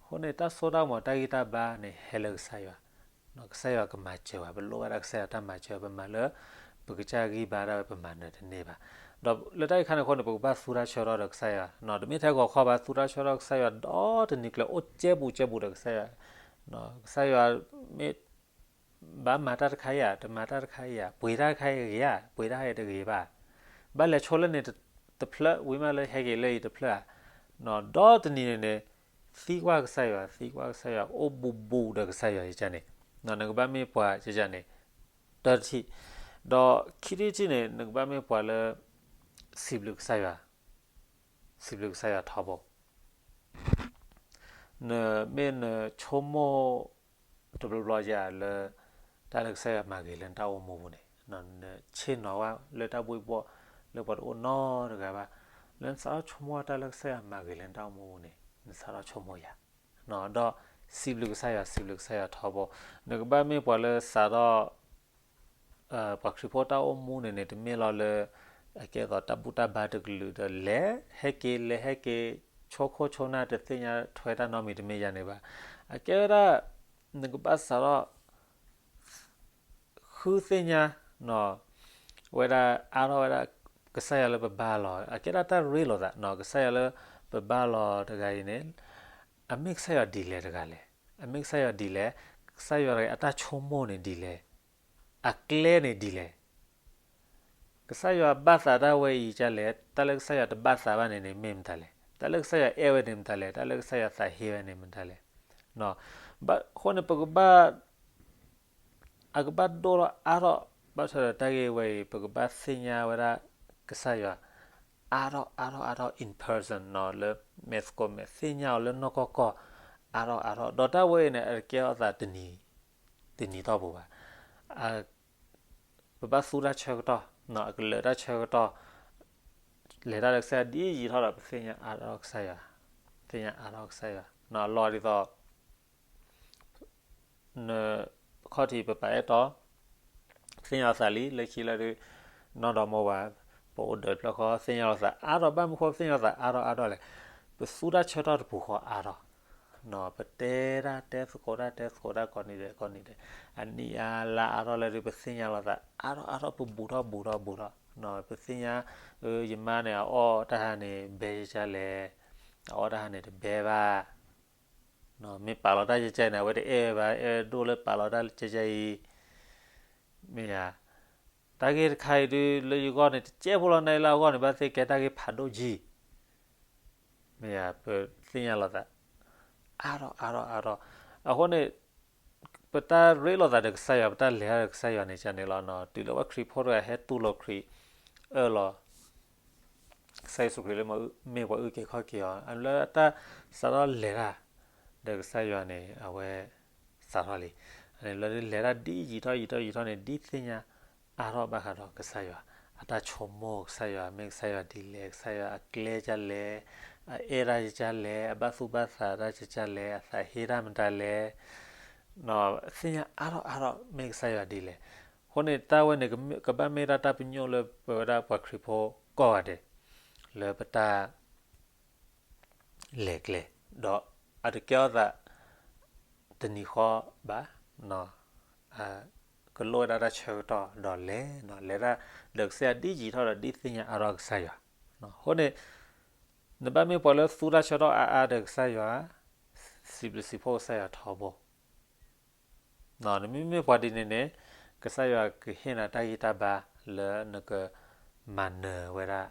အဃိန့ၣ် တၢ်စိတၢ်ကမီၤ တၢ်ဂံၢ်တၢ်ဘါန့ၣ် ဟဲလၢကစၢ်ယွၤ, ကစၢ်ယွၤကမၤစၢၤဘၣ်, ပလိၣ်ဘၣ်ဒၣ်ကစၢ်ယွၤတၢ်မၤစၢၤ, ပမၤလၢ ပကစၢ်ဂံၢ်ဘါဒၣ်ဝဲ ပမၤနၢၤတန့ၢ်ဘၣ်. ဒီးလၢတၢ်အံၤခါန့ၣ်အဃိန့ၣ် ပကဘၣ်သူတၢ်ဆၢကတီၢ်ဒီးကစၢ်ယွၤ, တမ့ၢ်ထဲဂီၤခီဘၣ်, သူတၢ်ဆၢကတီၢ်ကစၢ်ယွၤဒီတနံၤကျၢၤ အိၣ်ကဲဘူးကဲဘူးဒီးကစၢ်ယွၤ, ကစၢ်ယွၤမ့ၢ် ဘၣ်မၤတၢ်တခါအံၤဧါ, တမၤတၢ်တခါအံၤဧါ, ပှ့ၤတၢ်တခါအံၤဂ့ၤဧါ, ပှ့ၤတၢ်တဂ့ၤဘၣ်, ဘၣ်လဲၤဆိလၢန့ၣ်တဖျၢၣ်, ဝံၤမးလၢဟဲက့ၤလၢအံၤတဖျၢၣ်ဧါ, ဒီတနံၤန့ၣ်န့ၣ် သံကွၢ်ကစၢ်ယွၤ, သံကွၢ်ကစၢ်ယွၤ, အိၣ်ဘူးဘူးဒီးကစၢ်ယွၤယကန့ၣ်, နကဘၣ်မ့ၢ်ပှၤယကန့ၣ်, တထံၣ်, ဒီးခံထံၣ်တထံၣ်န့ၣ် နကဘၣ်မ့ၢ်ပှၤလၢ စံးဘျုးကစၢ်ယွၤ, စံးဘျုးကစၢ်ယွၤထီဘိ နမ့ၢ်နဆိကမိၣ် တဘျီဘျီယၤလၢ တၢ်လၢကစၢ်ယွၤမၤဂ့ၤလၢနတၢ်အိၣ်မူပူၤန့ၣ်, နဆ့ၣ်နီၤဝဲလၢတၢ်ဘှ့ၣ်ဘှီၣ်လၢပှၤတအိၣ်နီတဂၤဘၣ်, လၢနစးထီၣ်ဆိကမိၣ်တၢ်လၢကစၢ်ယွၤမၤဂ့ၤလၢနတၢ်အိၣ်မူပူၤန့ၣ် နစးထီၣ်ဆိကမိၣ်ယၤ, ဒီးစံးဘျုးကစၢ်ယွၤ, စံးဘျုးကစၢ်ယွၤထီဘိ, နကဘၣ်မ့ၢ်ပှၤလၢစးထီၣ် ပှၤခရံာ်ဖိတၢ်အိၣ်မူန့ၣ်န့ၣ် တမ့ၢ်လီၤလၢ အကဲသိးတၢ်ဘူၣ်တၢ်ဘါတကလုာ်ဒီး လဲၤဟဲက့ၤ လဲၤဟဲက့ၤ ဆိခိၣ်ဆိနၢ် တသ့ၣ်ညါထွဲတၢ်နီတမံၤ တမ့ၢ်ယၤန့ၣ်ဘၣ်. အကဲဝဲဒၣ် နကဘၣ်စးထီၣ် ဃုသ့ၣ်ညါ ဝဲဒၣ်အါထီၣ်ဝဲဒၣ် ကစၢ်ယွၤလၢပဘါလီၤ, အကဲဒၣ်တၢ်ရ့လိာ်သး ကစၢ်ယွၤလၢပဘါလီၤတဂၤအံၤန့ၣ် အမ့ၢ်ကစၢ်ယွၤဒ်လဲၣ်တဂၤလဲၣ်, အမ့ၢ်ကစၢ်ယွၤဒ်လဲၣ်, ကစၢ်ယွၤတဂၤအတၢ်ဆိကမိၣ်န့ၣ်ဒ်လဲၣ်, အကျဲန့ၣ်ဒ်လဲၣ်, ကစၢ်ယွၤဘၣ်သးတၢ်ဝဲအံၤဒ်လဲၣ်, တၢ်လၢကစၢ်ယွၤတဘၣ်သးဘၣ်န့ၣ်န့ၣ် မ့ၢ်မတၤလဲၣ်, တၢ်လၢကစၢ်ယွၤအဲၣ်ဝဲန့ၣ်မတၤလဲၣ်, တၢ်လၢကစၢ်ယွၤသးဟ့ဝဲန့ၣ်မတၤလဲၣ်. အဃိန့ၣ် ပကဘၣ် အကဘၣ်ဒိၣ်ထီၣ်အါထီၣ် ဘၣ်ဆၣ်ဒီးတၢ်ဂ့ၢ်ဝဲအံၤ ပကဘၣ်သ့ၣ်ညါဝဲဒၣ်ကစၢ်ယွၤ အါထီၣ်အါထီၣ်အါထီၣ် in person လၢမဲာ်သကိးမဲာ် သ့ၣ်ညါအီၤလၢနီၢ်ကီၢ်ကီၢ် အါထီၣ်အါထီၣ် ဒီးတၢ်ဝဲအံၤန့ၣ် အတကဲထီၣ်သးတနံၤ တနံၤတီၢ်ပူၤဘၣ်. ပဘၣ်သူတၢ်ဆၢကတီၢ် အကလၢာ်တၢ်ဆၢကတီၢ် လဲၤတၢ်လၢကစၢ်ယွၤဒ်ယံာ်ထီၣ်ဒီး ပသ့ၣ်ညါအါထီၣ်ကစၢ်ယွၤ, သ့ၣ်ညါအါထီၣ်ကစၢ်ယွၤ အလီၢ်ဒ်သိး နခီၣ်ထံးပပာ်အဲၣ်တီ သ့ၣ်ညါလိာ်သးလံ လၢခံလၢဒုး နီၢ်ဒီမါဝၤ ပအိၣ်ဒီးတဖျၢၣ်ဃီ သ့ၣ်ညါလိာ်သးအါထီၣ် ဘၣ်မနုၤဃိသ့ၣ်ညါလိာ်သးအါထီၣ်အါထီၣ်လဲၣ်, ပသူတၢ်ဆၢကတီၢ်တပူၤဃီအါထီၣ်, ပတဲတၢ်တဲသကိးတၢ်တဲသကိးတၢ်ကိးနံၤဒဲးကိးနံၤဒဲး, အနံၣ်အါလါအါထီၣ်လၢဒုး ပသ့ၣ်ညါလိာ်သးအါထီၣ်အါထီၣ် ပဘူးထီၣ်ဘူးထီၣ်ဘူးထီၣ်, ပသ့ၣ်ညါ ယမါန့ၣ် အအီၣ်တၢ်ဟါန့ၣ် ဘဲကကလဲၣ်, အအီၣ်တၢ်ဟါန့ၣ်တဘဲဘၣ် မ့ၢ်ပာ်လီၤတၢ်ကကဲန့ၣ် အဝဲတအဲၣ်ဘၣ် အဲၣ်ဒိၣ်လၢပာ်လီၤတၢ်ကကဲအံၤ, မ့ၢ်ယၤ, တၢ်ဂ့ၢ်တခါအံၤဒုး လၢယဂီၢ်န့ၣ် တကဲဖိလီၤ နအံၤလၢအဂီၢ်န့ၣ် ဘၣ်သ့ၣ်ကဲတၢ်ဂ့ၢ်ဖးဒိၣ်ကံ, မ့ၢ်ယၤ ပသ့ၣ်ညါလိာ်သး အါထီၣ်အါထီၣ်အါထီၣ်, အဃိန့ၣ် ပတၢ်ရ့လိာ်သးဒီးကစၢ်ယွၤ ပတၢ်လဲၤတၢ်ဒီးကစၢ်ယွၤန့ၣ် ကန့ၣ်လီၤ. တုၤလၢပှၤခရံာ်ဖိတဂၤဟဲတူၢ်လိာ်ခရံာ် အၢၣ်လီၤ ကစၢ်ယ့ၣ်ၡူးခရံာ်လၢမ့ၢ်ပှၤအုၣ်က့ၤခီၣ်က့ၤအီၤ လၢတၢ်စးထီၣ်လဲၤတၢ် ဒီးကစၢ်ယွၤန့ၣ် အဝဲစးထီၣ်လံ. လၢလဲၤတၢ်ဒ်ယံာ်ထီၣ်ယံာ်ထီၣ်ယံာ်ထီၣ်န့ၣ် ဒ်သ့ၣ်ညါအါထီၣ်ဘၣ်ဃးဒီးကစၢ်ယွၤ အတၢ်ဆိကမိၣ် ကစၢ်ယွၤမ့ၢ်ကစၢ်ယွၤဒ်လဲၣ် ကစၢ်ယွၤအကျဲကလဲၣ် အအဲၣ်တၢ်ကလဲၣ် အဘၣ်သူၣ်ဘၣ်သးတၢ်ကလဲၣ် အသးဟ့တၢ်မတၤလဲၣ် သ့ၣ်ညါအါထီၣ်အါထီၣ် မ့ၢ်ကစၢ်ယွၤဒ်လဲၣ်. အဃိန့ၣ် တၢ်ဝဲန့ၣ် ကဘၣ်မ့ၢ်ဒၣ်တၢ်ပညိၣ်လၢပဝဲဒၣ်ပှၤခရံာ်ဖိကိးဂၤဒဲး လၢပတၢ်လဲၤကျဲ ဒီးအတကဲထီၣ်သးတနံၤဃီဘၣ် ကလိၣ်ဝဲဒၣ်တၢ်ဆၢကတီၢ်ဒီးလဲၤ လဲၤတၢ်ဒီးကစၢ်ယွၤဒ်ယံာ်ထီၣ်ဒီးဒ်သ့ၣ်ညါအါထီၣ်ကစၢ်ယွၤ. အဃိန့ၣ် နဘၣ်မ့ၢ်ပှၤလၢသူတၢ်ဆၢကတီၢ်အါအါဒီးကစၢ်ယွၤ စံးဘျုးစံးဖှိၣ်ကစၢ်ယွၤထီဘိ နမ့မ့ၢ်ပှၤဒ်န့ၣ်န့ၣ် ကစၢ်ယွၤကဟ့ၣ်နၤတၢ်ဂံၢ်တၢ်ဘါလၢနကမၤနၢၤဝဲဒၣ်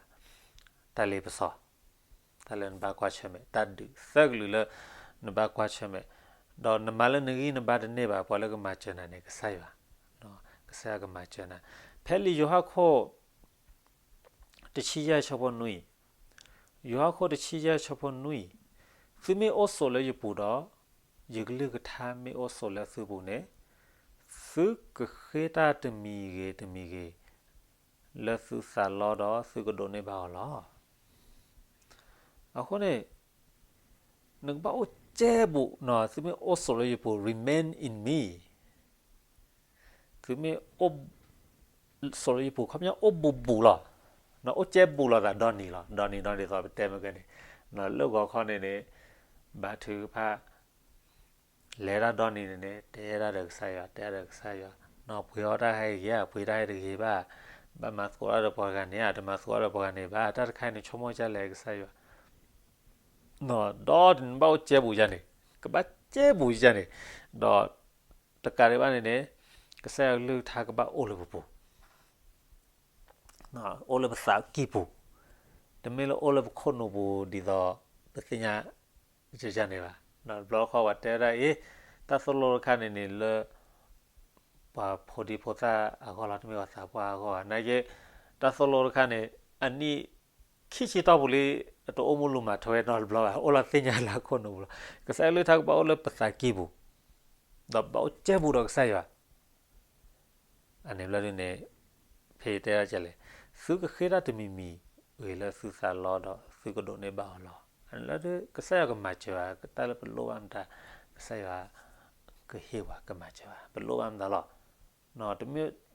တၢ်လ့ပစီ တၢ်လၢနဘၣ်ကွၢ်ဆၢၣ်မဲာ် တၢ်ဒုးသၢကလုာ်လၢနဘၣ်ကွၢ်ဆၢၣ်မဲာ်, ဒီးနမၤလၢနဂံၢ်နဘါတန့ၢ်ဘၣ် ပှၤလၢကမၤစၢၤနၤန့ၣ် ကစၢ်ယွၤ, ကစၢ်ယွၤကမၤစၢၤနၤ. ဖဲလံာ်ယိၤဟၣ်ခိၣ် တဆံယဲၢ်ဆၢဖိနွံ, ယိၤဟၣ်ခိၣ်တဆံယဲၢ်ဆၢဖိနွံ, သုမ့ၢ်အိၣ်ဆိးလၢယပူၤဒီး ယကလုၢ်ကထါမ့ၢ်အိၣ်ဆိးလၢသုပူၤန့ၣ် သုကဃ့တၢ်တမံၤဂ့ၤတမံၤဂ့ၤ လၢသုသးလီဒီးသုကဒိးန့ၢ်ဘၣ်အီၤလီၤ. အဃိန့ၣ် နကဘၣ်အိၣ်ကဲဘူး သုမ့ၢ်အိၣ်ဆိးလၢယပူၤ remain in me သုမ့ၢ်အိၣ်ဆိးလၢယပူၤ ခီပညီအိၣ်ဘူးဘူးလီၤ, အိၣ်ကဲဘူးလိာ်သးဒီနံၤလီၤ. ဒီနံၤဒီနံၤသိးပတဲမ့ၢ်ကဲန့ၣ် လၢဂီၤခီန့ၣ်န့ၣ် ဘါထုကဖၣ် လဲၤတၢ်ဒီနံၤန့ၣ်န့ၣ် တဲတၢ်ဒီးကစၢ်ယွၤ တဲတၢ်ဒီးကစၢ်ယွၤ, ပှ့ၤအီၣ်တၢ်ဟဲဂ့ၤဧါ ပှ့ၤတၢ်ဟဲတဂ့ၤဘၣ်, ဘၣ်မၤသကိးတၢ်ဒီးပှၤဂၤန့ၣ်ဧါ, တမၤသကိးတၢ်ဒီးပှၤဂၤန့ၣ်ဘၣ်, တၢ်တခါအံၤန့ၣ် ဆိကမိၣ်ဒ်လဲၣ်ကစၢ်ယွၤ, ဒီးနဘၣ်အိၣ်ကဲဘူးယၤန့ၣ်, ကဘၣ်ကဲဘူးယၤန့ၣ်, ဒီးတကးဒံးဘၣ်န့ၣ်န့ၣ်, ကစၢ်ယွၤကလုၢ်ကထါကဘၣ်အိၣ်လၢပပူၤ, အိၣ်လၢပသးကံၢ်ပူၤ, တမ့ၢ်လၢအိၣ်လၢပခိၣ်နူာ်ပူၤ ဒ်သိးပသ့ၣ်ညါယၤန့ၣ်ဘၣ်. ဒီးတဘျီဃီပှၤတဲဝဲဒၣ်အံၤ, တၢ်သိၣ်လိတခါန့ၣ်န့ၣ်လၢ ပှၤဖိဒံဖိသၣ်အဂီၢ်လီၤ, တမ့ၢ်ပှၤသးပှၢ်အဂီၢ်ဘၣ်. နာ်က့, တၢ်သိၣ်လိတခါန့ၣ် အနံၣ်ခံဆံတီၢ်ပူၤလံ, အတအိၣ်မူလူၤမၤထွဲနီတဘျီဘၣ်, အိၣ်လီၤသ့ၣ်ညါလၢအခိၣ်နူာ်ပူၤလီၤ. ကစၢ်ယွၤကလုၢ်ကထါကဘၣ်အိၣ်လၢပသးကံၢ်ပူၤ, ဒီးဘၣ်အိၣ်ကဲဘူးဒီးကစၢ်ယွၤ အန့ၣ်ဘျီဒုန့ၣ်, ဖဲတဲဒ်လဲၣ်, သုကဃ့တၢ်တမံၤမံၤ ဂ့ၤလၢသုသးလီဒီးသုကဒိးန့ၢ်ဘၣ်အီၤလီၤ. အန့ၣ်လီၤဒု ကစၢ်ယွၤကမၤစၢၤဝဲ, တၢ်လၢပလိၣ်ဘၣ်မတၤ, ကစၢ်ယွၤကဟ့ၣ်ဝဲကမၤစၢၤဝဲ, ပလိၣ်ဘၣ်မတၤလီၤ.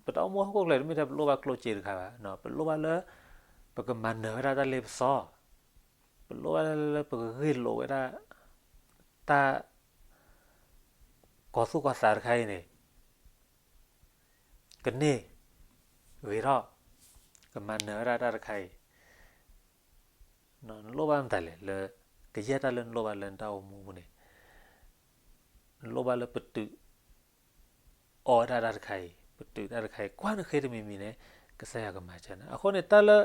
ပတၢ်အိၣ်မူဟီၣ်ခိၣ်ချၢ တမ့ၢ်ထဲပလိၣ်ဘၣ်ကျိၣ်စ့တခါဘၣ်, ပလိၣ်ဘၣ်လၢ ပကမၤနၢၤဝဲဒၣ်တၢ်လ့ပစီ, ပလိၣ်ဘၣ်လၢပကဂ့ၢ်လိာ်ဝဲဒၣ် တၢ် ကီၤသူၣ်ကီၤသးတခါအံၤန့ၣ် ကန့ၢ်ဂ့ၤထီၣ်, ကမၤနၢၤဝဲဒၣ်တၢ်တခါအံၤ, နလိၣ်ဘၣ်မတၤလဲၣ်လၢ, ကယဲၢ်တၢ်လၢနလိၣ်ဘၣ်လၢနတၢ်အိၣ်မူပူၤန့ၣ်, နလိၣ်ဘၣ်လၢပတုာ် အီၣ်ဝဲဒၣ်တၢ်တခါအံၤ, ပတုာ်တၢ်တခါအံၤ, ကွၢ်နဃ့တမံၤမံၤန့ၣ်, ကစၢ်ယွၤကမၤစၢၤနၤ. အဃိန့ၣ် တၢ်လၢ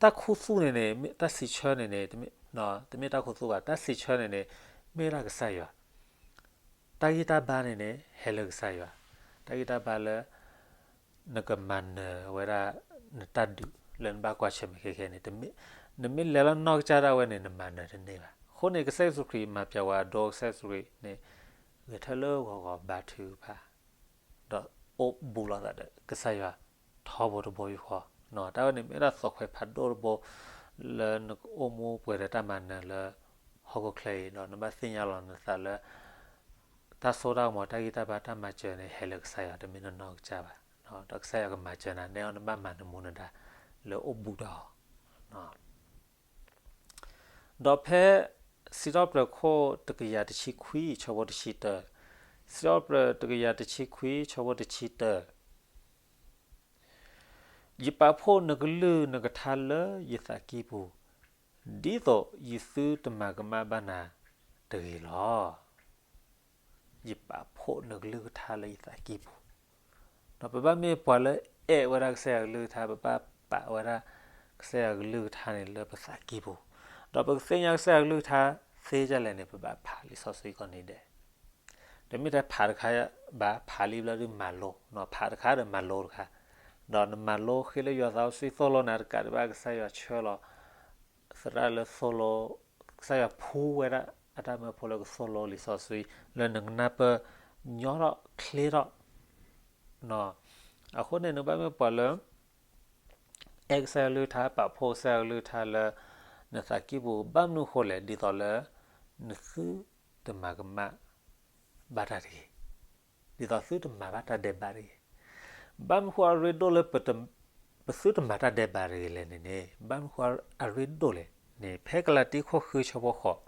တၢ်ခူသူၣ်န့ၣ်န့ၣ်, တၢ်စံးဆၢန့ၣ်န့ၣ်, တမ့ၢ်တၢ်ခူသူၣ်ဘၣ်, တၢ်စံးဆၢန့ၣ်န့ၣ် မ့ၢ်ဝဲဒၣ်ကစၢ်ယွၤ, တၢ်ဂံၢ်တၢ်ဘါန့ၣ်န့ၣ် ဟဲလၢကစၢ်ယွၤ, တၢ်ဂံၢ်တၢ်ဘါလၢ နကမၤနၢၤဝဲဒၣ် နတၢ်ဒုးလၢနဘၣ်ကွၢ်ဆၢၣ်မဲာ်ခဲခဲန့ၣ်, နမ့ၢ်လဲၤလၢနီၢ်ကစၢ်ဒၣ်ဝဲန့ၣ် နမၤနၢၤတန့ၢ်ဘၣ်. အဃိန့ၣ် ကစၢ်ယ့ၣ်ၡူးခရံာ်မၤပျီဝဲအဒိ ကစၢ်ယ့ၣ်ၡူးခရံာ်န့ၣ် ဂဲၤထၢၣ်လၢဂီၤဂီၤဘါထုကဖၣ် ဒီးအိၣ်ဘူးလိာ်သးဒီးကစၢ်ယွၤထီဘိတဘိယူၢ်ဃီ, တၢ်ဝဲန့ၣ်မ့ၢ်ဝဲဒၣ်သီၣ်ခွဲးဖးဒိၣ်တဘိ လၢနကအိၣ်မူပှဲၤဒီးတၢ်မၤနၢၤလၢဟီၣ်ခိၣ်ချၢအံၤ, ဒီးနဘၣ်သ့ၣ်ညါလီၤနသးလၢ တၢ်စိတၢ်ကမီၤ တၢ်ဂံၢ်တၢ်ဘါ တၢ်မၤစၢၤန့ၣ် ဟဲလၢကစၢ်ယွၤ, တမ့ၢ်နနီၢ်ကစၢ်ဘၣ်, ဒီးကစၢ်ယွၤကမၤစၢၤနၤ နဲအီၤနဘၣ်မၤနမူနဒါလၢအိၣ်ဘူးဒီးအီၤ ဒီးဖဲစံးထီၣ်ပတြၢၤခိၣ်တကယၤတဆံခွံ ဆၢဖိတဆံတၢ, စံးထီၣ်ပတြၢၤတကယၤတဆံခွံ ဆၢဖိတဆံတၢ, ယပာ်ဖှိၣ်နကလုၢ်နကထါလၢယသးကံၢ်ပူၤ, ဒ်သိးယသုတမၤကမၣ်ဘၣ်နၤတဂ့ၤလီၤ. ယပာ်ဖှိၣ်နကလုၢ်ကထါလၢယသးကံၢ်ပူၤ, ဒီးပဘၣ်မ့ၢ်ပှၤလၢအဲၣ်ဝဲဒၣ်ကစၢ်ယွၤကလုၢ်ကထါ, ပဘၣ်ပာ်ဝဲဒၣ်ကစၢ်ယွၤကလုၢ်ကထါန့ၣ်လၢပသးကံၢ်ပူၤ, ဒီးပကသ့ၣ်ညါကစၢ်ယွၤကလုၢ်ကထါသ့ဒ်လဲၣ်န့ၣ် ပဘၣ်ဖးလံာ်စီဆှံကိးနံၤဒဲး, တမ့ၢ်ထဲဖးတခါဘၣ်, ဖးလံာ်ဘျီဒုမၤလိ, ဖးတခါဒီးမၤလိတခါ, ဒီးနမၤလိဃ့လၢယွၤသးစီဆှံ သိၣ်လိနၤတကးဒံးဘၣ် ကစၢ်ယွၤဆှၢလီၤ သရၣ်လၢသိၣ်လိ, ကစၢ်ယွၤဖှူဝဲဒၣ်အတၢ်မၢဖိလၢကသိၣ်လိလံာ်စီဆှံ လၢနကနၢ်ပၢၢ်ညီထီၣ်ချ့ထီၣ်, အဃိန့ၣ် နကဘၣ်မ့ၢ်ပှၤလၢ အဲၣ်ကစၢ်ယွၤကလုၢ်ကထါ, ပာ်ဖှိၣ်ကစၢ်ယွၤကလုၢ်ကထါလၢနသးကံၢ်ပူၤ, ဘၣ်မနုၤဃိလဲၣ်, ဒ်သိးလၢနသုတမၤကမၣ်ဘၣ်တၢ်တဂ့ၤ, ဒ်သိးသုတမၤဘၣ်တၢ်ဒဲးဘးတဂ့ၤ. ဘၣ်မနုၤဃိအရ့ဒိၣ်လၢ ပသုတမၤတၢ်ဒဲးဘးတဂ့ၤလဲၣ်န့ၣ်န့ၣ်, ဘၣ်မနုၤဃိအရ့ဒိၣ်လဲၣ်န့ၣ် ဖဲကလၤတံခိၣ်ဃုဆၢဖိဃိး,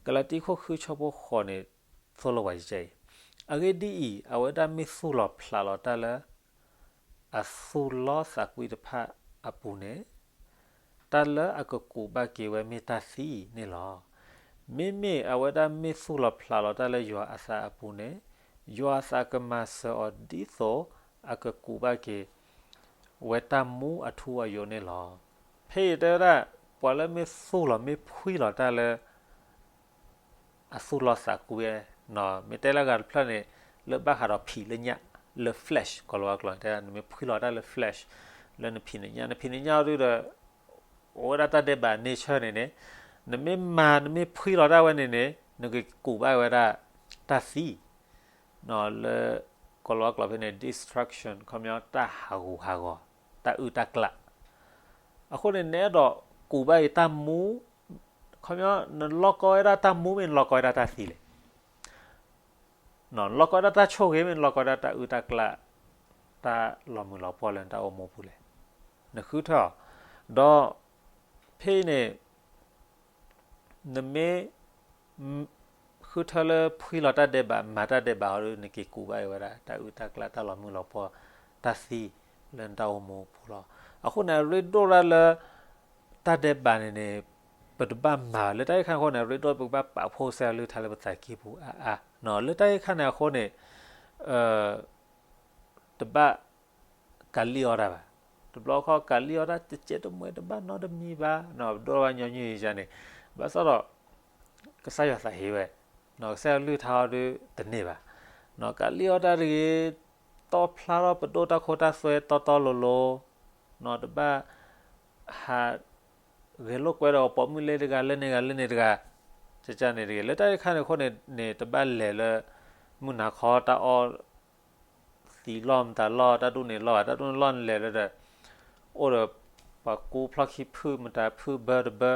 ကလၤတံခိၣ်ဃုဆၢဖိဃိးန့ၣ် သိၣ်လိဝဲဒ်အံၤ, အဂ့ၢ်ဒ်အံၤ, အဝဲဒၣ်မ့ၢ်သူၣ်လီၤဖျးလီၤတၢ်လၢ အသူၣ်လီသးကွံတဖၣ်အပူၤန့ၣ်, တၢ်လၢအကကူးဘၣ်က့ၤဝဲမ့ၢ်တၢ်သံန့ၣ်လီၤ. မ့မ့ၢ်အဝဲဒၣ်မ့ၢ်သူၣ်လီၤဖျးလီၤတၢ်လၢယွၤအသးအပူၤန့ၣ်, ယွၤအသးကမၤစၢၤအီၤဒ်သိးအကကူးဘၣ်က့ၤ ဝဲတၢ်မူအထူအယိာ်န့ၣ်လီၤ. ဖဲအံၤတဲဝဲဒၣ် ပှၤလၢမ့ၢ်သူၣ်လီၤမ့ၢ်ဖှံလီၤတၢ်လၢ အသူၣ်လီသးကွံဝဲ, မ့ၢ်တဲလၢအဂၤတဖျၢၣ်န့ၣ် လၢဘၣ်ဃးဒီးဖံးလၢညၣ်, လၢ flesh ကီၤလၤဝါကျိာ်န့ၣ် တဲနမ့ၢ်ဖှံလီၤတၢ်လၢ flesh, လၢနဖံးနညၣ်, နဖံးနညၣ်အီၤဒုဒီး အိၣ်ဝဲဒၣ်တၢ်ဒဲးဘး nature န့ၣ်န့ၣ်, နမ့ၢ်မၤ နမ့ၢ်ဖှံလီၤတၢ်ဝဲန့ၣ်န့ၣ် နကကူးဘၣ်ဝဲဒၣ်တၢ်သံ လၢကီၤလၤဝါကျိာ်ဖဲန့ၣ် destruction ခီပညီ တၢ်ဟးဂူာ်ဟးဂီၤ, တၢ်အုၣ်တၢ်ကျး. အဃိန့ၣ် နအဲၣ်ဒိးကူးဘၣ်အံၤတၢ်မူ, ခီပညီ နလီၢ်ကီဝဲဒၣ်တၢ်မူ မ့ၢ်နလီၢ်ကီဝဲဒၣ်တၢ်သံလဲၣ်. နလီၢ်ကီဝဲဒၣ်တၢ်ဆိၣ်ဂ့ၤ မ့ၢ်နလီၢ်ကီဝဲဒၣ်တၢ်အုၣ်တၢ်ကျး, တၢ်လီၤမုၢ်လီၤပှီၢ်လၢနတၢ်အိၣ်မူပူၤလဲၣ်. နဃုထၢအီၤ, ဒီးဖဲအံၤန့ၣ် နမ့ၢ်ဃုထၢလၢဖှံလီၤတၢ်ဒဲးဘး မၤတၢ်ဒဲးဘးအီၤဒီး နက့ၤကူးဘၣ်အံၤဝဲဒၣ် တၢ်အုၣ်တၢ်ကျး တၢ်လီၤမုၢ်လီၤပှီၢ် တၢ်သံ လၢနတၢ်အိၣ်မူအပူၤလီၤ. အဃိန့ၣ် အရ့ဒိၣ်ဒၣ်လၢ တၢ်ဒဲးဘးန့ၣ်န့ၣ် ပတဘၣ်မၤလၢတၢ်အံၤခါအဃိန့ၣ် အရ့ဒိၣ်ပကဘၣ်ပာ်ဖှိၣ်ကစၢ်ယွၤကလုၢ်ကထါလၢပသးကံၢ်ပူၤအါအါ, လၢတၢ်အံၤခါန့ၣ်အဃိန့ၣ် တဘၣ်ကးလံၣ်အီၣ်တၢ်ဘၣ်. တဘျီခီကးလံၣ်အီၣ်တၢ်တစဲးတမှဲးတဘၣ်နီတမံၤဘၣ်, ပဒိၣ်ဘၣ်ညီနုၢ်ယၤန့ၣ်, ဘၣ်ဆၣ်ဒီး ကစၢ်ယွၤသးဟ့ဝဲ, ကစၢ်ယွၤကလုၢ်ကထါအီၤဒုတန့ၢ်ဘၣ်. ကးလံၣ်အီၣ်တၢ်တဂ့ၤ, တီၣ်ဖျါထီၣ်ပဒိၣ်တၢ်ခိတၢ်သွဲတီတီလိၤလိၤ, တဘၣ်ဟး ဂဲၤလိာ်ကွဲဒီးပိာ်မုၣ်လၢတဂၤလၢန့ၣ်ဂၤလၢန့ၣ်တဂၤ, ကကန့ၣ်တဂ့ၤ. လၢတၢ်အံၤခါန့ၣ်အဃိန့ၣ်န့ၣ် တဘၣ်လဲၤလၢ မုၢ်နၤခီတၢ်အီၣ် သံလီၢ်မတၤလီၢ် တၢ်ဒူၣ်န့ၣ်လီၢ်ဘၣ်, တၢ်ဒူၣ်န့ၣ်လီၢ်န့ၣ်လဲၤလၢဒီး အိၣ်ဒီး ပှၤကူဖျီၣ်ခံဖုၣ်မတၤဖုၣ်ဘၢတဘၢ,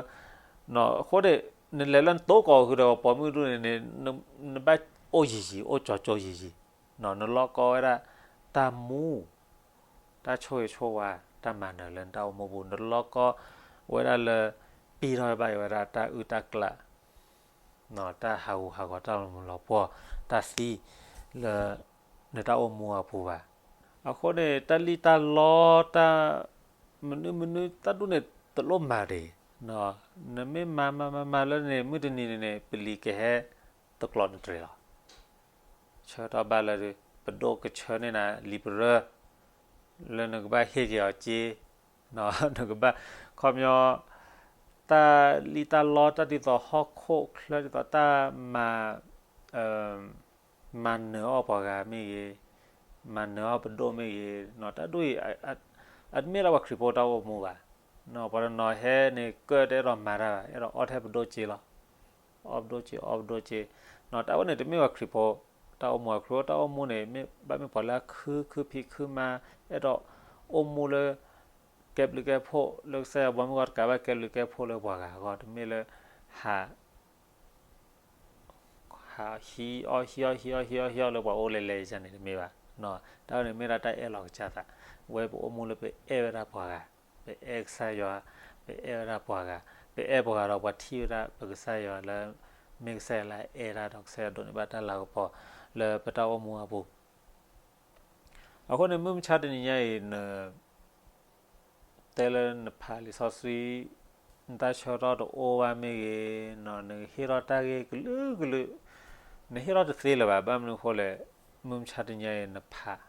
အဃိန့ၣ် နလဲၤလၢနတိကီၢ်ဃုာ်ဒီးပိာ်မုၣ်ဒူၣ်န့ၣ်န့ၣ် နဘၣ်အိၣ်ယံာ်ယံာ် အိၣ်ကၠီကၠိယံာ်ယံာ်, နလီၢ်ကီဝဲဒၣ် တၢ်မူ တၢ်ဆိၣ်ဂ့ၤဆိၣ်ဝါ တၢ်မၤနၢၤလၢနတၢ်အိၣ်မူပူၤ နလီၢ်ကီဝဲဒၣ်လၢ ပံၢ်ထီၣ်ဘၣ်ဝဲဒၣ်တၢ်အုၣ်တၢ်ကျး တၢ်ဟးဂူာ်ဟးဂီၤတၢ်လီၤမုၢ်လီၤပှီၢ် တၢ်သံ လၢ နတၢ်အိၣ်မူအပူၤဘၣ်. အဃိန့ၣ် တၢ်လံၣ်တၢ်လီ တၢ် မနုၤမနုၤတၢ်ဒူၣ်န့ၣ် တလိၣ်မၤတဂ့ၤ, နမ့ၢ်မၤမၤမၤမၤလၢန့ၣ် မုၢ်တနံၤန့ၣ်န့ၣ် ပလံၤကဟဲ တကျိးနတြဲၤလီၤ. ဆၢကတီၢ်ဘၣ်လၢ ပဒိၣ်ကဆၢန့ၢ်နၤလံာ်ပရၢ လၢနကဘၣ်ဟ့ၣ်က့ၤအီၤစ့, နကဘၣ် ခီပညီ တၢ်လံၣ်တၢ်လီတၢ်ဒ်သိးဟီၣ်ခိၣ်ချၢဒ်သိးတၢ်မၤ မၤနၢၤအီၣ်ပှၤဂၤမ့ၢ်ဂ့ၤ, မၤနၢၤအီၣ်ပဒိၣ်မ့ၢ်ဂ့ၤ, တၢ်ဒူၣ်အံၤ အတမ့ၢ်ဒၣ်ပှၤခရံာ်ဖိတၢ်အိၣ်မူဘၣ်. ပှၤတနီၤဟဲန့ၣ်ကၢၣ်တအဲၣ်ဒိးမၤတၢ်ဘၣ်, အဲၣ်ဒိးအီၣ်ထဲပဒိၣ်စ့လီၤ. အီၣ်ပဒိၣ်စ့ အီၣ်ပဒိၣ်စ့, တၢ်ဝဲန့ၣ်တမ့ၢ်ပှၤခရံာ်ဖိ တၢ်အိၣ်မူ, ခရံာ်ဖိတၢ်အိၣ်မူန့ၣ် မ့ၢ်ဘၣ်မ့ၢ်ပှၤလၢအခု ခုဖံးခုမၤ အဲၣ်ဒိးအိၣ်မူလၢ ကဲဘျုးကဲဖှိၣ်လၢကစၢ်ယွၤဘီမုၢ်ဂီၢ်တကးဘၣ် ကဲဘျုးကဲဖှိၣ်လၢပှၤဂၤအဂီၢ်, တမ့ၢ်လၢ ဟး ဟးဟံးအီၣ်ဟံးအီၣ်ဟံးအီၣ်ဟံးအီၣ်ဟံးအီၣ်လၢပှၤအိၣ်လဲၤလဲၤယန့ၣ်တမ့ၢ်ဘၣ်. တၢ်ဝဲန့ၣ်မ့ၢ်ဒၣ်တၢ်အဲၣ်လီၤကစၢ်သး, ဝဲပအိၣ်မူလၢပအဲၣ်ဝဲဒၣ်ပှၤဂၤ, ပအဲၣ်ကစၢ်ယွၤ, ပအဲၣ်ဝဲဒၣ်ပှၤဂၤ, ပအဲၣ်ပှၤဂၤဒီးပှၤထံၣ်ဝဲဒၣ်ပကစၢ်ယွၤလၢ မ့ၢ်ကစၢ်ယွၤလၢအအဲၣ်တၢ်ဒီးကစၢ်ယွၤဒိးန့ၢ်ဘၣ်တၢ်လၤကပီၤလၢပတၢ်အိၣ်မူအပူၤ အဃိန့ၣ် မုၢ်မဆါတနံၤညါအံၤ န တဲလၢနဖးလံာ်စီဆှံ နတၢ်ဆၢကတီၢ်တအိၣ်ဘၣ်မ့ၢ်ဂ့ၤ, နကဟ့ၣ်ထီၣ်တၢ်ဂ့ၢ်ကလုာ်ကလုာ်, နဟ့ၣ်ထီၣ်တသ့လၢၤဘၣ်. ဘၣ်မနုၤအဃိလဲၣ်, မုၢ်မဆါတနံၤညါအံၤ နဖး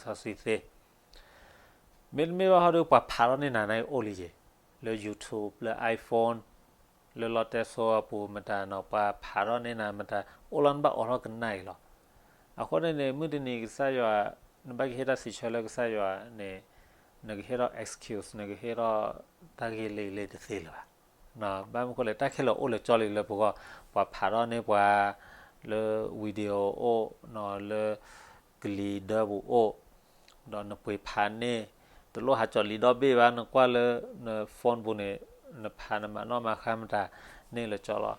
လံာ်စီဆှံသ့ မ့တမ့ၢ်ဘၣ်ဟီဒီး ပှၤဖးထီၣ်န့ၢ်နၤန့ၣ်အိၣ်လံယ့ၤ, လၢ YouTube လၢ iPhone လၢလီတဲစိအပူၤမတၤနီၤ ပှၤဖးထီၣ်န့ၢ်နၤမတၤ အိၣ်လီၤနဘၣ်အိးထီၣ်ကနၣ်အံၤလီၤ. အဃိန့ၣ်န့ၣ် မုၢ်တနံၤကစၢ်ယွၤ နဘၣ်ကဟ့ၣ်တၢ်စံးဆၢလၢကစၢ်ယွၤန့ၣ် နကဟ့ၣ်ထီၣ် excuse နကဟ့ၣ်ထီၣ်တၢ်ဂ့ၢ်လၢအံၤလၢတသ့လၢၤဘၣ်. ဘၣ်မနုၤအဃိလဲၣ် တၢ်ခဲလၢာ်အိၣ်လၢကၠီလံလၢပဂီၢ်, ပှၤဖးထီၣ်န့ၢ်ပှၤ လၢ video အိၣ်, လၢ ကလံၤဒၢပူၤအိၣ်, ဒီးနပှ့ၤဖးန့ၢ်, တလိၣ်ဟးကၠီလံာ်ဒီဘ့ၣ်ဘၣ်, နကွၢ်လၢန phone ပူၤန့ၣ် နဖးနမၤနီၣ်မၤဃါမတၤန့ၢ်လၢကၠီလီၤ.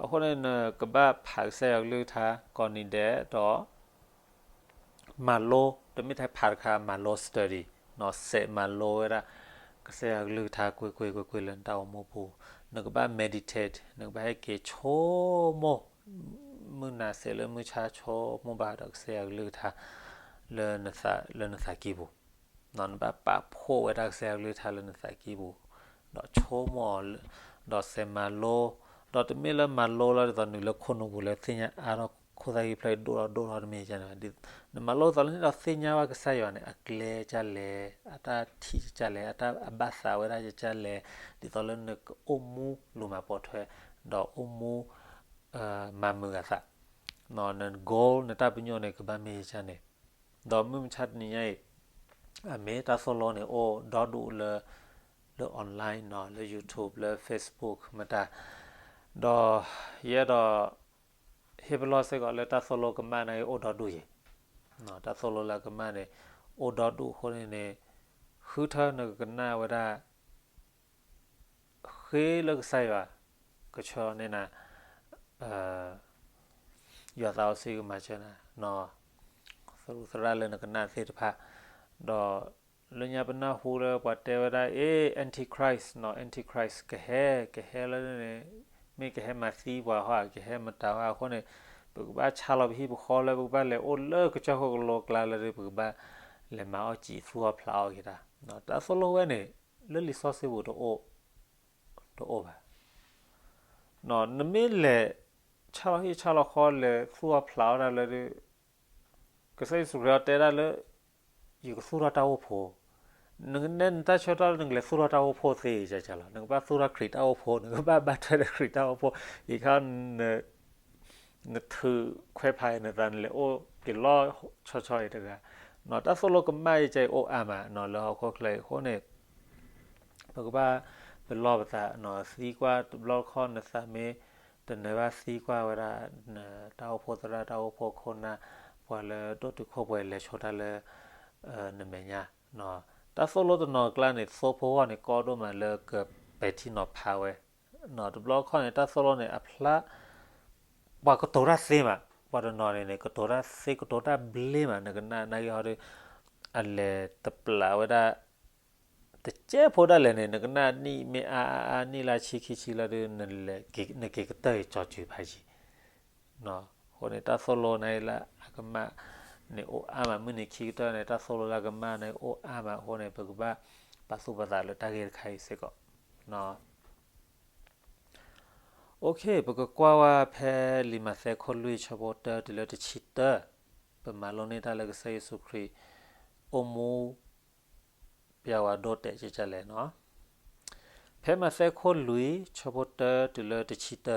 အဃိန့ၣ် နကဘၣ်ဖးကစၢ်ယွၤကလုၢ်ကထါကိးနံၤဒဲးဒီး မၤလိ, တမ့ၢ်ထဲဖးတခါ မၤလိ study စဲးမၤလိဝဲဒၣ် ကစၢ်ယွၤကလုၢ်ကထါကွ့ၢ်ကွ့ၢ်ကွ့ၢ်ကွ့ၢ်လၢနတၢ်အိၣ်မူပူၤ, နကဘၣ် meditate နကဘၣ်ဟဲက့ၤဆိကမိၣ် မုၢ်နၤစဲးလၢမုၢ်ဆါဆိကမိၣ်ဘၣ်ဒီးကစၢ်ယွၤကလုၢ်ကထါ လၢနသး, လၢနသးကံၢ်ပူၤ, နဘၣ်ပာ်ဖှိၣ်ဝဲဒၣ်ကစၢ်ယွၤကလုၢ်ကထါလၢနသးကံၢ်ပူၤ, ဒီးဆိကမိၣ်အီၤ, ဒီးစဲးမၤလိ, ဒီးတမ့ၢ်လၢမၤလိလၢဒ်သိးနုာ်လၢခိၣ်နူာ်ပူၤလၢသ့ၣ်ညါအါထီၣ်ခိၣ်သၣ်ဃံဖျၢၣ်ဒိၣ်ထီၣ်ဒိၣ်ထီၣ်တမ့ၢ်န့ၣ်, နမၤလိဒ်သိးလၢနအဲၣ်ဒိးသ့ၣ်ညါဘၣ်ကစၢ်ယွၤန့ၣ် အကျဲကလဲၣ်, အတၢ်ထံၣ်ကလဲၣ်, အတၢ်အဘၣ်သးဝဲဒၣ်ကလဲၣ်, ဒ်သိးလၢနကအိၣ်မူလူၤမၤပိာ်ထွဲ, ဒီးအိၣ်မူ မၤမုာ်အသး, န goal နတၢ်ပညိၣ်န့ၣ် ကဘၣ်မ့ၢ်ယကန့ၣ်, ဒီးမုၢ်မဆါတနံၤညါအံၤ အမ့ၢ်တၢ်သိၣ်လိန့ၣ် အိၣ်ဒီဒူၣ်လၢ လၢ online နီၤ, လၢ YouTube လၢ Facebook မတၤ, ဒီးယအဲၣ်ဒိး ဟ့ၣ်ပလီၢ်စ့ၢ်ကီးလၢတၢ်သိၣ်လိကမၣ်န့ၣ်အိၣ်ဒီဒူၣ်ယဲၢ်, တၢ်သိၣ်လိလၢကမၣ်န့ၣ် အိၣ်ဒီဒူၣ်အဃိန့ၣ်န့ၣ် ဃုထၢနကကနၣ်ဝဲဒၣ် ဃ့လၢကစၢ်ယွၤ ကဆှၢန့ၢ်နၤ ယွၤသးစီဆှံကမၤစၢၤနၤ, သရူးသရၣ်လၢနကနၣ်သ့ၣ်တဖၣ်, ဒီးလၢညါပနၢ်ဟူလၢပှၤတဲဝဲဒၣ် အ့ Antichrist နီၤ, Antichrist ကဟဲ, ကဟဲလၢန့ၣ် မ့ၢ်ကဟဲမၤသံပှၤဟီ, ကဟဲမတၤဟီအဃိန့ၣ် ပကဘၣ်ဆါလီၤပဟံၣ်ပဃီလၢပကဘၣ်လဲၤအိၣ်လၢကစၢၢ်ခိၣ်ကလိကျါလၢပကဘၣ် လဲၤမၤအီၣ်စံာ်သူၣ်အီၣ်ဖျးအီၣ်က့ၤတၢ်, တၢ်သိၣ်လိဝဲန့ၣ် လၢလံာ်စီဆှံပူၤတအိၣ်, တအိၣ်ဘၣ်. နမ့ၢ်လဲၤ ဆၣ်လီၤဟံၣ်ဆၣ်လီၤဃီ လဲၤသူၣ်အီၣ်ဖျးအီၣ်တၢ်လၢ ကစၢ်ယ့ၣ်ၡူးခရံာ်အီၤတဲဒၣ်လၢ ယကသူၣ်ထီၣ်တၢ်အိၣ်ဖှိၣ်, နကနဲနတၢ်ဆၢကတီၢ်လၢနကလဲၤသူၣ်ထီၣ်တၢ်အိၣ်ဖှိၣ်သ့ ယကလီၤ, နကဘၣ်သူၣ်ထီၣ်ခရံာ်တၢ်အိၣ်ဖှိၣ်, နကဘၣ်ဘၣ်ထွဲဒီးခရံာ်တၢ်အိၣ်ဖှိၣ်, ယခါ နထုးခွဲးဖးအံၤနသး နလဲၤအိၣ်က့ၤလီၤဆီဆီအံၤတဂၤ, တၢ်သိၣ်လိကမၣ်အံၤကအိၣ်အါမး လၢဟီၣ်ခိၣ်ချၢအံၤအဃိန့ၣ် ပကဘၣ်ပလီၢ်ပသး သံကွၢ်တဘျီတခီၣ် နသးမ့ၢ်တနၢၤဘၣ် သံကွၢ်ဝဲဒၣ် နတၢ်အိၣ်ဖှိၣ်သရၣ် တၢ်အိၣ်ဖှိၣ်ခိၣ်နၢ် ပှၤလၢဒိၣ်တုာ်ခိၣ်ပှဲၤလဲၤဆိတၢ်လၢ နမဲာ်ညါ, တၢ်သိၣ်လိတနီၤကျါန့ၣ် သိဖိဂီၢ်န့ၣ်ကီဒိၣ်မးလၢကပဲာ်ထံနီၤဖးဝဲ, တဘျီတခီၣ်န့ၣ် တၢ်သိၣ်လိန့ၣ်အဖျါ ပှၤကတိၤတၢ်သ့မး, ပှၤတနီၤန့ၣ်န့ၣ် ကတိၤတၢ်သ့ ကတိၤတၢ်ဘျ့မး နကနၣ်နာ်က့ဟီဒီး အလဲၤတပျးဝဲဒၣ် တကဲဖိဒၣ်လဲာ်န့ၣ် နကနၣ်နံၣ်မ့ၢ်အါအါအါ နံၣ်လၢဆံခံဆံလၢဒီး နက့ၤကတၢၢ်အံၤကၠီၤစုၤဖးယံၤ, အဃိန့ၣ် တၢ်သိၣ်လိန့ၣ်လၢအကမၣ်န့ၣ်အိၣ်အါမး မုၢ်နံၤခံကတၢၢ်န့ၣ် တၢ်သိၣ်လိလၢအကမၣ်န့ၣ်အိၣ်အါမးအဃိန့ၣ် ပကဘၣ်ပာ်သူၣ်ပာ်သးလၢတၢ်ဂ့ၢ်တခါအံၤစ့ၢ်ကီး. ပကကွၢ်ဝဲဖဲလံာ်မးသဲခိၣ်လွံၢ်ဆၢဖိတၢတုၤလၢတဆံတၢ, ပမၤလိန့ၢ်တၢ်လၢကစၢ်ယ့ၣ်ၡူးခရံာ် အိၣ်မူ ပျဲဝဲဒိၣ်တဲာ်ကကလဲၣ်နီၤ. ဖဲမးသဲခိၣ်လွံၢ်ဆၢဖိတၢတုၤလၢတဆံတၢ,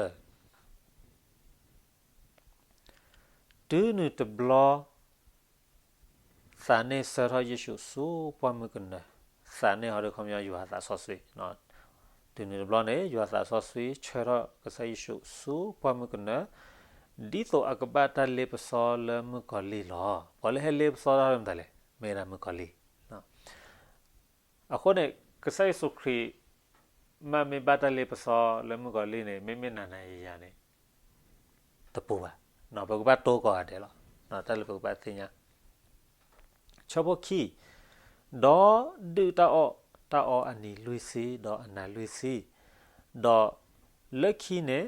တုၤနုၤတဘျီ သးန့ၣ်ဆှၢထီၣ်ယ့ၣ်ၡူးဆူပှၢ်မုၢ်ကနၢ, သးန့ၣ်ဟီဒီးခီပညီယွၤသးစီဆှံ, တုၤနုၤတဘျီန့ၣ် ယွၤသးစီဆှံဆှၢထီၣ်ကစၢ်ယ့ၣ်ၡူးဆူပှၢ်မုၢ်ကနၢ, ဒ်သိးအကဘၣ်တၢ်လ့ပစီလၢမုၣ်ကီၤလံၢ်လီၤ. ပှၤလၢဟဲလ့ပစီတၢ်မတၤလဲၣ်, မ့ၢ်ဒၣ်မုၣ်ကီၤလံၢ် အဃိန့ၣ် ကစၢ်ယ့ၣ်ၡူးခရံာ် မ့ၢ်မ့ၢ်ဘၣ်တၢ်လ့ပစီလၢမုၣ်ကီၤလံၢ်န့ၣ် မ့မ့ၢ်နၤနၤယၤယၤန့ၣ် တပူၤဘၣ်, ပကဘၣ်တိၢ်ကီးဂၤဒဲးလီၤ. တၢ်လၢပကဘၣ်သ့ၣ်ညါ ဆၢဖိခံ, ဒီးဒုၣ်တၢ်အီၣ်တၢ်အီအနံၤလွံၢ်ဆံ ဒီးအနၤလွံၢ်ဆံ, ဒီးလၢခံန့ၣ်,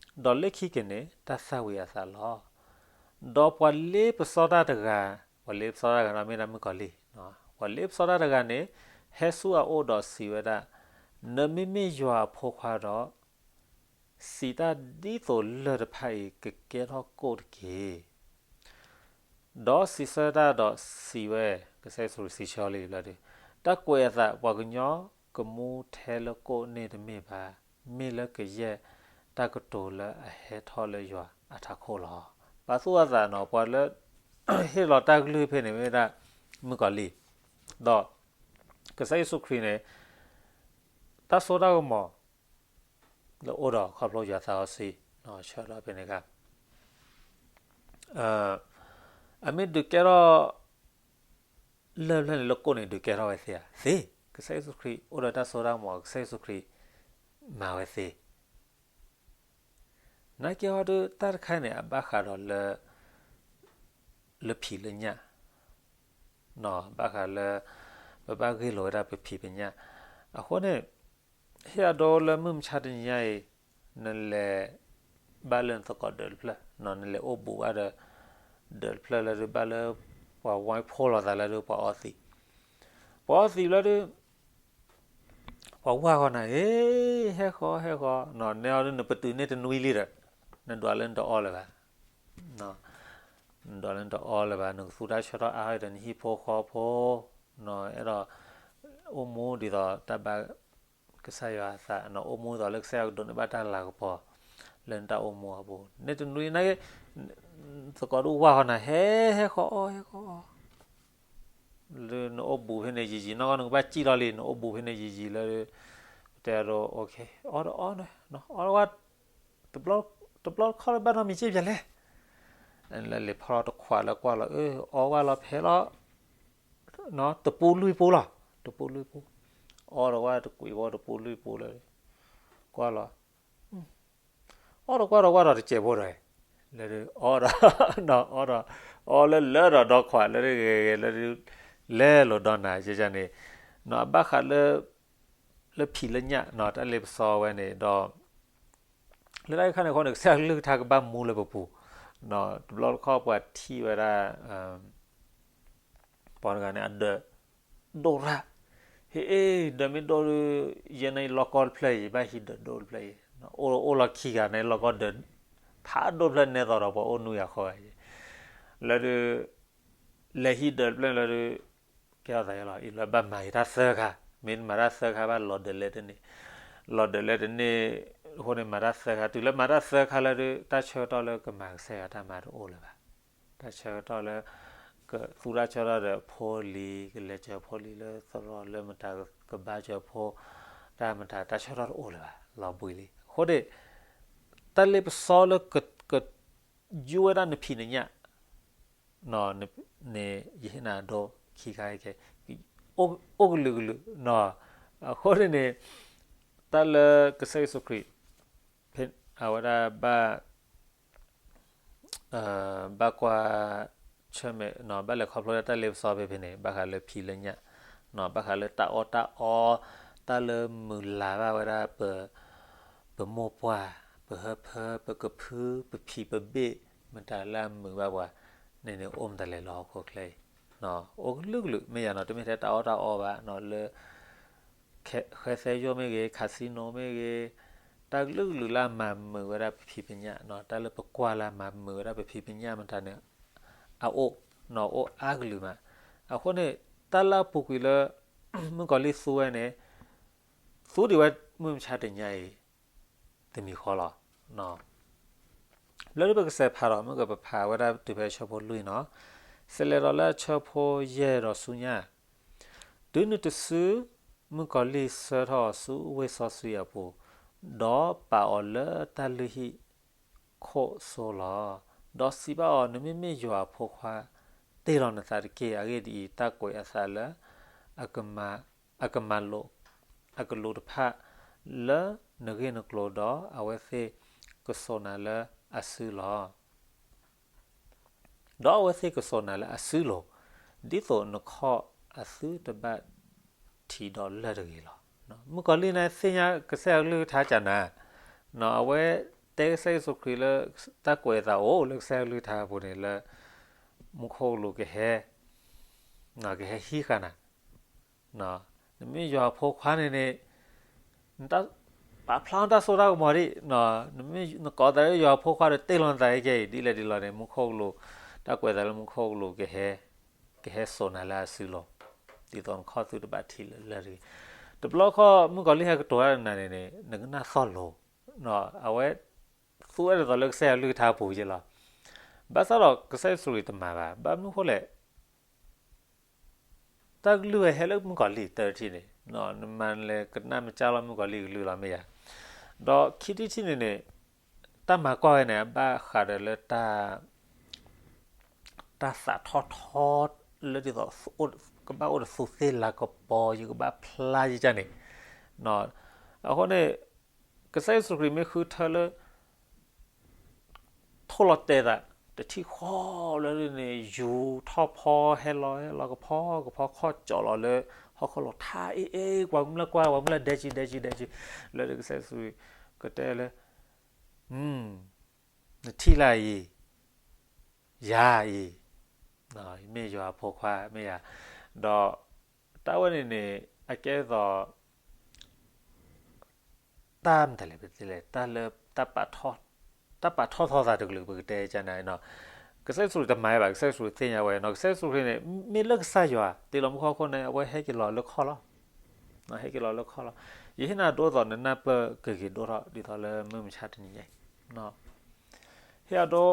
ဒီးလၢခံက့ၤန့ၣ် တၢ်သၣ်ဝံၤအသးလီၤ. ဒီးပှၤလ့ပစီတၢ်တဂၤ, ပှၤလ့ပစီတၢ်တဂၤဒီးမ့ၢ်ဒၣ်မုၣ်ကီၤလံၢ်, ပှၤလ့ပစီတၢ်တဂၤန့ၣ် ဟဲဆူအအိၣ်ဒီးစံးဝဲဒၣ်, နမ့မ့ၢ်ယွၤအဖိခွါဒီး စံးတၢ်ဒ်သိးလၢၢ်တဖၣ်အံၤကကဲထီၣ်ကိၣ်တက့ၢ်. ဒီးစံးဆၢတၢ်ဒီးစံးဝဲ, ကစၢ်ယ့ၣ်ၡူးစံးဆၢလံဘျီဒီး, တၢ်ကွဲးအသးပှၤကညီကမူထဲလၢကိၣ်န့ၣ်တမ့ၢ်ဘၣ်, မ့ၢ်လၢကယဲၢ်တၢ်ကတိၤလၢအဟဲထီၣ်လၢယွၤအထးခိၣ်လီၤ. ပာ်သူၣ်အသးနီၤ ပှၤလၢ ဟ့ၣ်လီၤတၢ်ကလုၢ်ဖဲန့ၣ် မ့ၢ်ဒၣ်မုၣ်ကီၤလံၢ်, ဒီးကစၢ်ယ့ၣ်ၡူးခရံာ်န့ၣ် တၢ်စိတၢ်ကမီၤ လၢအိၣ်ဒီးခီဖျိယွၤသးစီဆှံ ဆှၢထီၣ်ဖဲန့ၣ်အခါ အမ့ၢ်ဒုးကဲထီၣ် လၢၢ်ဖျၢၣ်န့ၣ်လၢကိၣ်န့ၣ် ဒုးကဲထီၣ်ဝဲသ့ဧါ, သ့, ကစၢ်ယ့ၣ်ၡူးခရံာ်အိၣ်ဒီးတၢ်စိတၢ်ကမီၤ ကစၢ်ယ့ၣ်ၡူးခရံာ်မၤဝဲသ့ နာ်က့ဟီဒီး တၢ်တခါန့ၣ် အဘၣ်ဃးဒီးလၢ လၢဖံးလၢညၣ်, ဘၣ်ဃးလၢ ပဘၣ်ဂ့ၢ်လိာ်ဝဲဒၣ်ပဖံးပညၣ်, အဃိန့ၣ် ဟ့ၣ်အဒိလၢမုၢ်မဆါတနံၤညါအံၤ နလဲၤဘၣ်လၢနသကိးဒၢးတဖျၢၣ်, နလဲၤအိၣ်ဘူးဘၣ်ဒီး ဒၢးတဖျၢၣ်လၢဒုးဘၣ်လၢ ပှၤဝါဖိးလိာ်သးလၢဒုးပှၤအီသံး, ပှၤအီသံးလၢဒုး ပှၤဝၢ်ဃီနၤ ဟဲဃီ ဟဲဃီ, နဲအီၤဒုး နပတုာ်န့ၢ်တနွံလံဒီး နဒွးလၢနတအီလၢၤဘၣ်, နဒွးလၢနတအီလၢၤဘၣ်, နကသူတၢ်ဆၢထီၣ်အါထီၣ်ဒီးနဟံၣ်ဖိဃီဖိ, အဲၣ်ဒိး အိၣ်မူဒ်သိးတၢ်ဘၣ်ကစၢ်ယွၤအသး, အိၣ်မူဒ်သိးလၢကစၢ်ယွၤကဒိးန့ၢ်ဘၣ်တၢ်လၤကပီၤ လၢနတၢ်အိၣ်မူအပူၤ, န့ၣ်တနွံနာ်က့ သကိးဒုးဝၢ်ဃီနၤ ဟဲ ဟဲဃီအီ ဟဲဃီအီ လၢနအိၣ်ဘူးဖဲန့ၣ်ယံာ်ယံာ် နီၢ်ကီၢ်နကဘၣ်စံၣ်လီၤလံ နအိၣ်ဘူးဖဲန့ၣ်ယံာ်ယံာ်လၢ တဲအဒိ အီဒီးအီ, အီဝဲ တဘျီတခီၣ်လၢဘၣ်နီတမံၤစ့ၢ်ပၠးလဲၣ်, လၢလံၤဖီၣ်လီၤတခွးလၢကွၢ်လီၤ အၢ အီဝဲလီၤဖဲလီၤ, တပူၤလွံၢ်ပူၤလီၤ, တပူၤလွံၢ်ပူၤ, အီဒီးဝဲတကွံာ်ဝဲတပူၤလွံၢ်ပူၤလၢ ကွၢ်လီၤ အီဒီးကွၢ်ဒီးကွၢ်ဒီးတစဲးဖိဒီး လၢအီဒီး အီဒီး အီလၢလၢဒီးဒီခွးလၢဂဲၤဂဲၤလၢ လဲၤလိာ်ဒီးနၤန့ၣ် အဘၣ်ဃးလၢ လၢဖံးလၢညၣ် တၢ်လ့ပစီဝဲန့ၣ်ဒီး လၢတၢ်အံၤခါန့ၣ်အဃိန့ၣ် ကစၢ်ယွၤကလုၢ်ကထါကဘၣ်မူလၢပပူၤ, တဘျီတခီၣ်ပှၤထံၣ်ဝဲဒၣ် ပှၤတဂၤန့ၣ် အဒၢးဒိၣ်ရၣ်, ဟ့ၣ်အ့ၣ် ဒၢးမ့ၢ်ဒိၣ်ဒီး ယဲန့ၣ်လီၢ်ကီၢ်တဖျၢၣ်အံၤ ယဘၣ်ဟံးဒၢးဒိၣ်တဖျၢၣ်အံၤ, အိၣ်အိၣ်လီၤခံဂၤန့ၣ် လီၢ်ကီၢ်ဒၢး ဖးဒိၣ်တဖျၢၣ် နဲသိးဒီးပှၤအိၣ်နွံဂၤဃိးဂၤအံၤ, လၢဒုး လဲၤဟံးဒၢးတဖျၢၣ်လၢဒုး ကဲထီၣ်သးယဲလီၤ, အံၤလၢဘၣ်မၤက့ၤတၢ်သၢခါ, မ့ၢ်မၤတၢ်သၢခါဘၣ် လီၤဒၢးလဲတန့ၢ်, လီၤဒၢးလဲတန့ၢ်အဃိန့ၣ် မၤတၢ်သၢခါ, တုၤလၢမၤတၢ်သၢခါလၢဒုး တၢ်ဆၢကတီၢ်လၢကမၤကစၢ်ယွၤတၢ်မၤတအိၣ်လၢၤဘၣ်. တၢ်ဆၢကတီၢ်လၢ ကသူတၢ်ဆၢကတီၢ်ဒီးဖိလံၤ, ကလဲၤစၢၤဖိလံၤလၢသရိာ်လၢမတၤ, ကဘါစၢၤဖိ, တၢ်မတၤ တၢ်ဆၢကတီၢ်တအိၣ်လၢၤဘၣ်, လီၤဘှံးလံ. အဃိန့ၣ် တၢ်လ့ပစီလၢ က ယူဝဲဒၣ်နဖံးနညၣ် န့ၣ် ယဟ့ၣ်နၤဒိခံခါခဲ, အိၣ်ကလုာ်ကလုာ်, အဃိန့ၣ်န့ၣ် တၢ်လၢကစၢ်ယ့ၣ်ၡူးခရံာ် အဝဲဒၣ်ဘၣ် ဘၣ်ကွၢ်ဆၢၣ်မဲာ်, ဘၣ်လဲၤခီဖျိဒၣ်တၢ်လ့ပစီဖဲဖဲန့ၣ် ဘၣ်ဃးလၢဖံးလၢညၣ်, ဘၣ်ဃးလၢတၢ်အီၣ်တၢ်အီ, တၢ်လၢမုာ်လၤဘၣ်ဝဲဒၣ် ပမိၢ်ပှၢ်, ပဟၢဖၢ, ပကဖု, ပဖံးပဘ့ၣ်, မတၤလၢအမုာ်ဘၣ်ပှၤန့ၣ်န့ၣ် အိၣ်မတၤလဲၣ်လၢဟီၣ်ခိၣ်ချၢအံၤ, အိၣ်ကလုာ်ကလုာ် မ့ၢ်ယၤနီၤ, တမ့ၢ်ထဲတၢ်အီၣ်တၢ်အီဘၣ်, လၢ ဃဲသဲယိၣ်မ့ၢ်ဂ့ၤ, casino မ့ၢ်ဂ့ၤ, တၢ်ကလုာ်ကလုာ်လၢအမၤမုာ်ဝဲဒၣ်ပဖံးပညၣ်, တၢ်လၢပကွၢ်လၢအမၤမုာ်ဝဲဒၣ်ပဖံးပညၣ်မတၤန့ၣ် အအိၣ်, အိၣ်အါကလုာ်မး. အဃိန့ၣ် တၢ်လၢအပူၤကွံာ်လၢ မုၣ်ကီၤလံၢ်သူဝဲန့ၣ် သူဒံးဝဲမုၢ်မဆါတနံၤအံၤ တမံၤဃီလီၤ. လၢဒ်ပကစဲးဖးဒီး မုၢ်ကပဖးဝဲဒၣ်တုၤဖဲဆၢဖိလွံၢ်နီၤ, စဲးလဲၤဒီးလၢအဆၢဖိယဲၢ်ဒီးဆူညါ, တုၤနုၤတစု မုၣ်ကီၤလံၢ်ဆှၢထီၣ်အီၤဆူဝ့ၢ်စီဆှံအပူၤ, ဒီးပာ်အီၤလၢတၢ်လုၢ်ဟံၣ်ခိၣ်စိလီၤ. ဒီးစံးဘၣ်အီၤ, နမ့မ့ၢ်ယွၤအဖိခွါ, တ့ၢ်လီၤနသးတက့ၢ်. အဂ့ၢ်ဒ်အံၤ, တၢ်ကွဲးအသးလၢ အကမၤလိာ် အကလူးတဖၣ်လၢနဂ့ၢ်နကျိၤ, ဒီးအဝဲသ့ၣ်ကစိာ်နၤလၢအစုလီၤ. ဒီးအဝဲသ့ၣ်ကစိာ်နၤလၢအစုလီၤ, ဒ်သိးနခီၣ်အသုတဘၣ်ထံးဒီးလၢၢ်တဂ့ၤလီၤ. မုၣ်ကီၤလံၢ်န့ၣ်သ့ၣ်ညါကစၢ်ယွၤကလုၢ်ကထါကနၤ, အဝဲတဲကစၢ်ယ့ၣ်ၡူးခရံာ်လၢ တၢ်ကွဲးအသးအိၣ်လၢကစၢ်ယွၤကလုၢ်ကထါအပူၤန့ၣ်လၢ မူခိၣ်ကလူးကဟဲ ကဟဲဟံးဃာ်နၤ, နမ့ၢ်ယွၤအဖိခွါန့ၣ်န့ၣ် ပာ်ဖျါနတၢ်စိတၢ်ကမီၤဒံး, နကိးသးလၢယွၤအဖိခွါဒီးတ့ၢ်လီၤနသးကဲအံၤ ဒ်လဲၣ်ဒ်လဲၣ်န့ၣ် မူခိၣ်ကလူး တၢ်ကွဲးသးလၢမူခိၣ်ကလူး ကဟဲစိာ်နၤလၢအစုလီၤ, ဒ်သိးနခီၣ်သုတဘၣ်ထံးလၢလၢၢ်တဂ့ၤ. တဘျီဃီ မုၣ်ကီၤလံၢ်ဟဲကတိၤတၢ်နၤန့ၣ်န့ၣ် နကနၣ်သီၣ်လိၤ, အဝဲ သူဝဲဒ်သိးလၢကစၢ်ယွၤကလုၢ်ကထါအပူၤက့လီၤ. ဘၣ်ဆၣ်ဒီးကစၢ်ယ့ၣ်ၡူးခရံာ်တမၤဘၣ်, ဘၣ်မနုၤဃိလဲၣ် တၢ်ကလုၢ်ဝဲဟဲလၢမုၣ်ကီၤလံၢ်တၢ်ထံၣ်န့ၣ်, နမၤနလဲၤကနၣ်မ့ၢ်ကၢ်လီၤမုၣ်ကီၤလံၢ်ကလုၢ်လီၤမ့ၢ်ယၤ, ဒီးခံထံၣ်တထံၣ်န့ၣ်န့ၣ် တၢ်မၤကွၢ်ဝဲန့ၣ် အဘၣ်ဃးဒီးလၢ တၢ်သးထီၣ်ထီ လၢဒ်သိး ကဘၣ်အိၣ်ဒီးသူသ့ၣ်လၤကပီၤ ယကဘၣ်ဖျါယကန့ၣ်, အဃိန့ၣ် ကစၢ်ယ့ၣ်ၡူးခရံာ်မ့ၢ်ဃုထၢလၢ ထိၣ်လီၤတဲာ်သး တထံၣ်ဃီလၢန့ၣ် ယူၤထီၣ်ဖီ ဟဲလီၤဟဲလီၤကဖီကဖီ ခီၣ်ကၠီလီၤလၢ ဟီၣ်ခိၣ်လိၤထါအ့ၣ်အ့ၣ် ပှၤကမျၢၢ်ကွၢ် ပှၤကမျၢၢ်ဒဲကံဒဲကံဒဲကံ, လၢဒ်ကစၢ်ယ့ၣ်ၡူးခရံာ်ကတဲလၢ နထံၣ်လၢအံၤ ယၤအံၤ မ့ၢ်ယွၤအဖိခွါမ့ၢ်ယၤ, ဒီးတၢ်ဝဲန့ၣ်န့ၣ် အကဲသိး တၢ်မတၤလဲၣ် ပတဲလဲၣ် တၢ်လၢ တၢ်ပာ်ထီၣ်ထီသးတကလုာ် ပကတဲကနၤနီၤ, ကစၢ်ယ့ၣ်ၡူးခရံာ်တမၤဘၣ်, ကစၢ်ယ့ၣ်ၡူးခရံာ်သ့ၣ်ညါဝဲနီၤ, ကစၢ်ယ့ၣ်ၡူးခရံာ်န့ၣ် မ့ၢ်လၢကစၢ်ယွၤ တ့လီၤမူခိၣ်ဟီၣ်ခိၣ်န့ၣ် အဝဲဟဲက့ၤလီၤလၢခီၣ်လီၤ, ဟဲက့ၤလီၤလၢခီၣ်လီၤ, ယဟ့ၣ်နၤဒိသိးနနၢ်ပၢၢ်ကဂ့ၤဒိၣ်ထီၣ် ဒ်သိးလၢမုၢ်မဆါတနံၤညါအံၤ ဟ့ၣ်အဒိ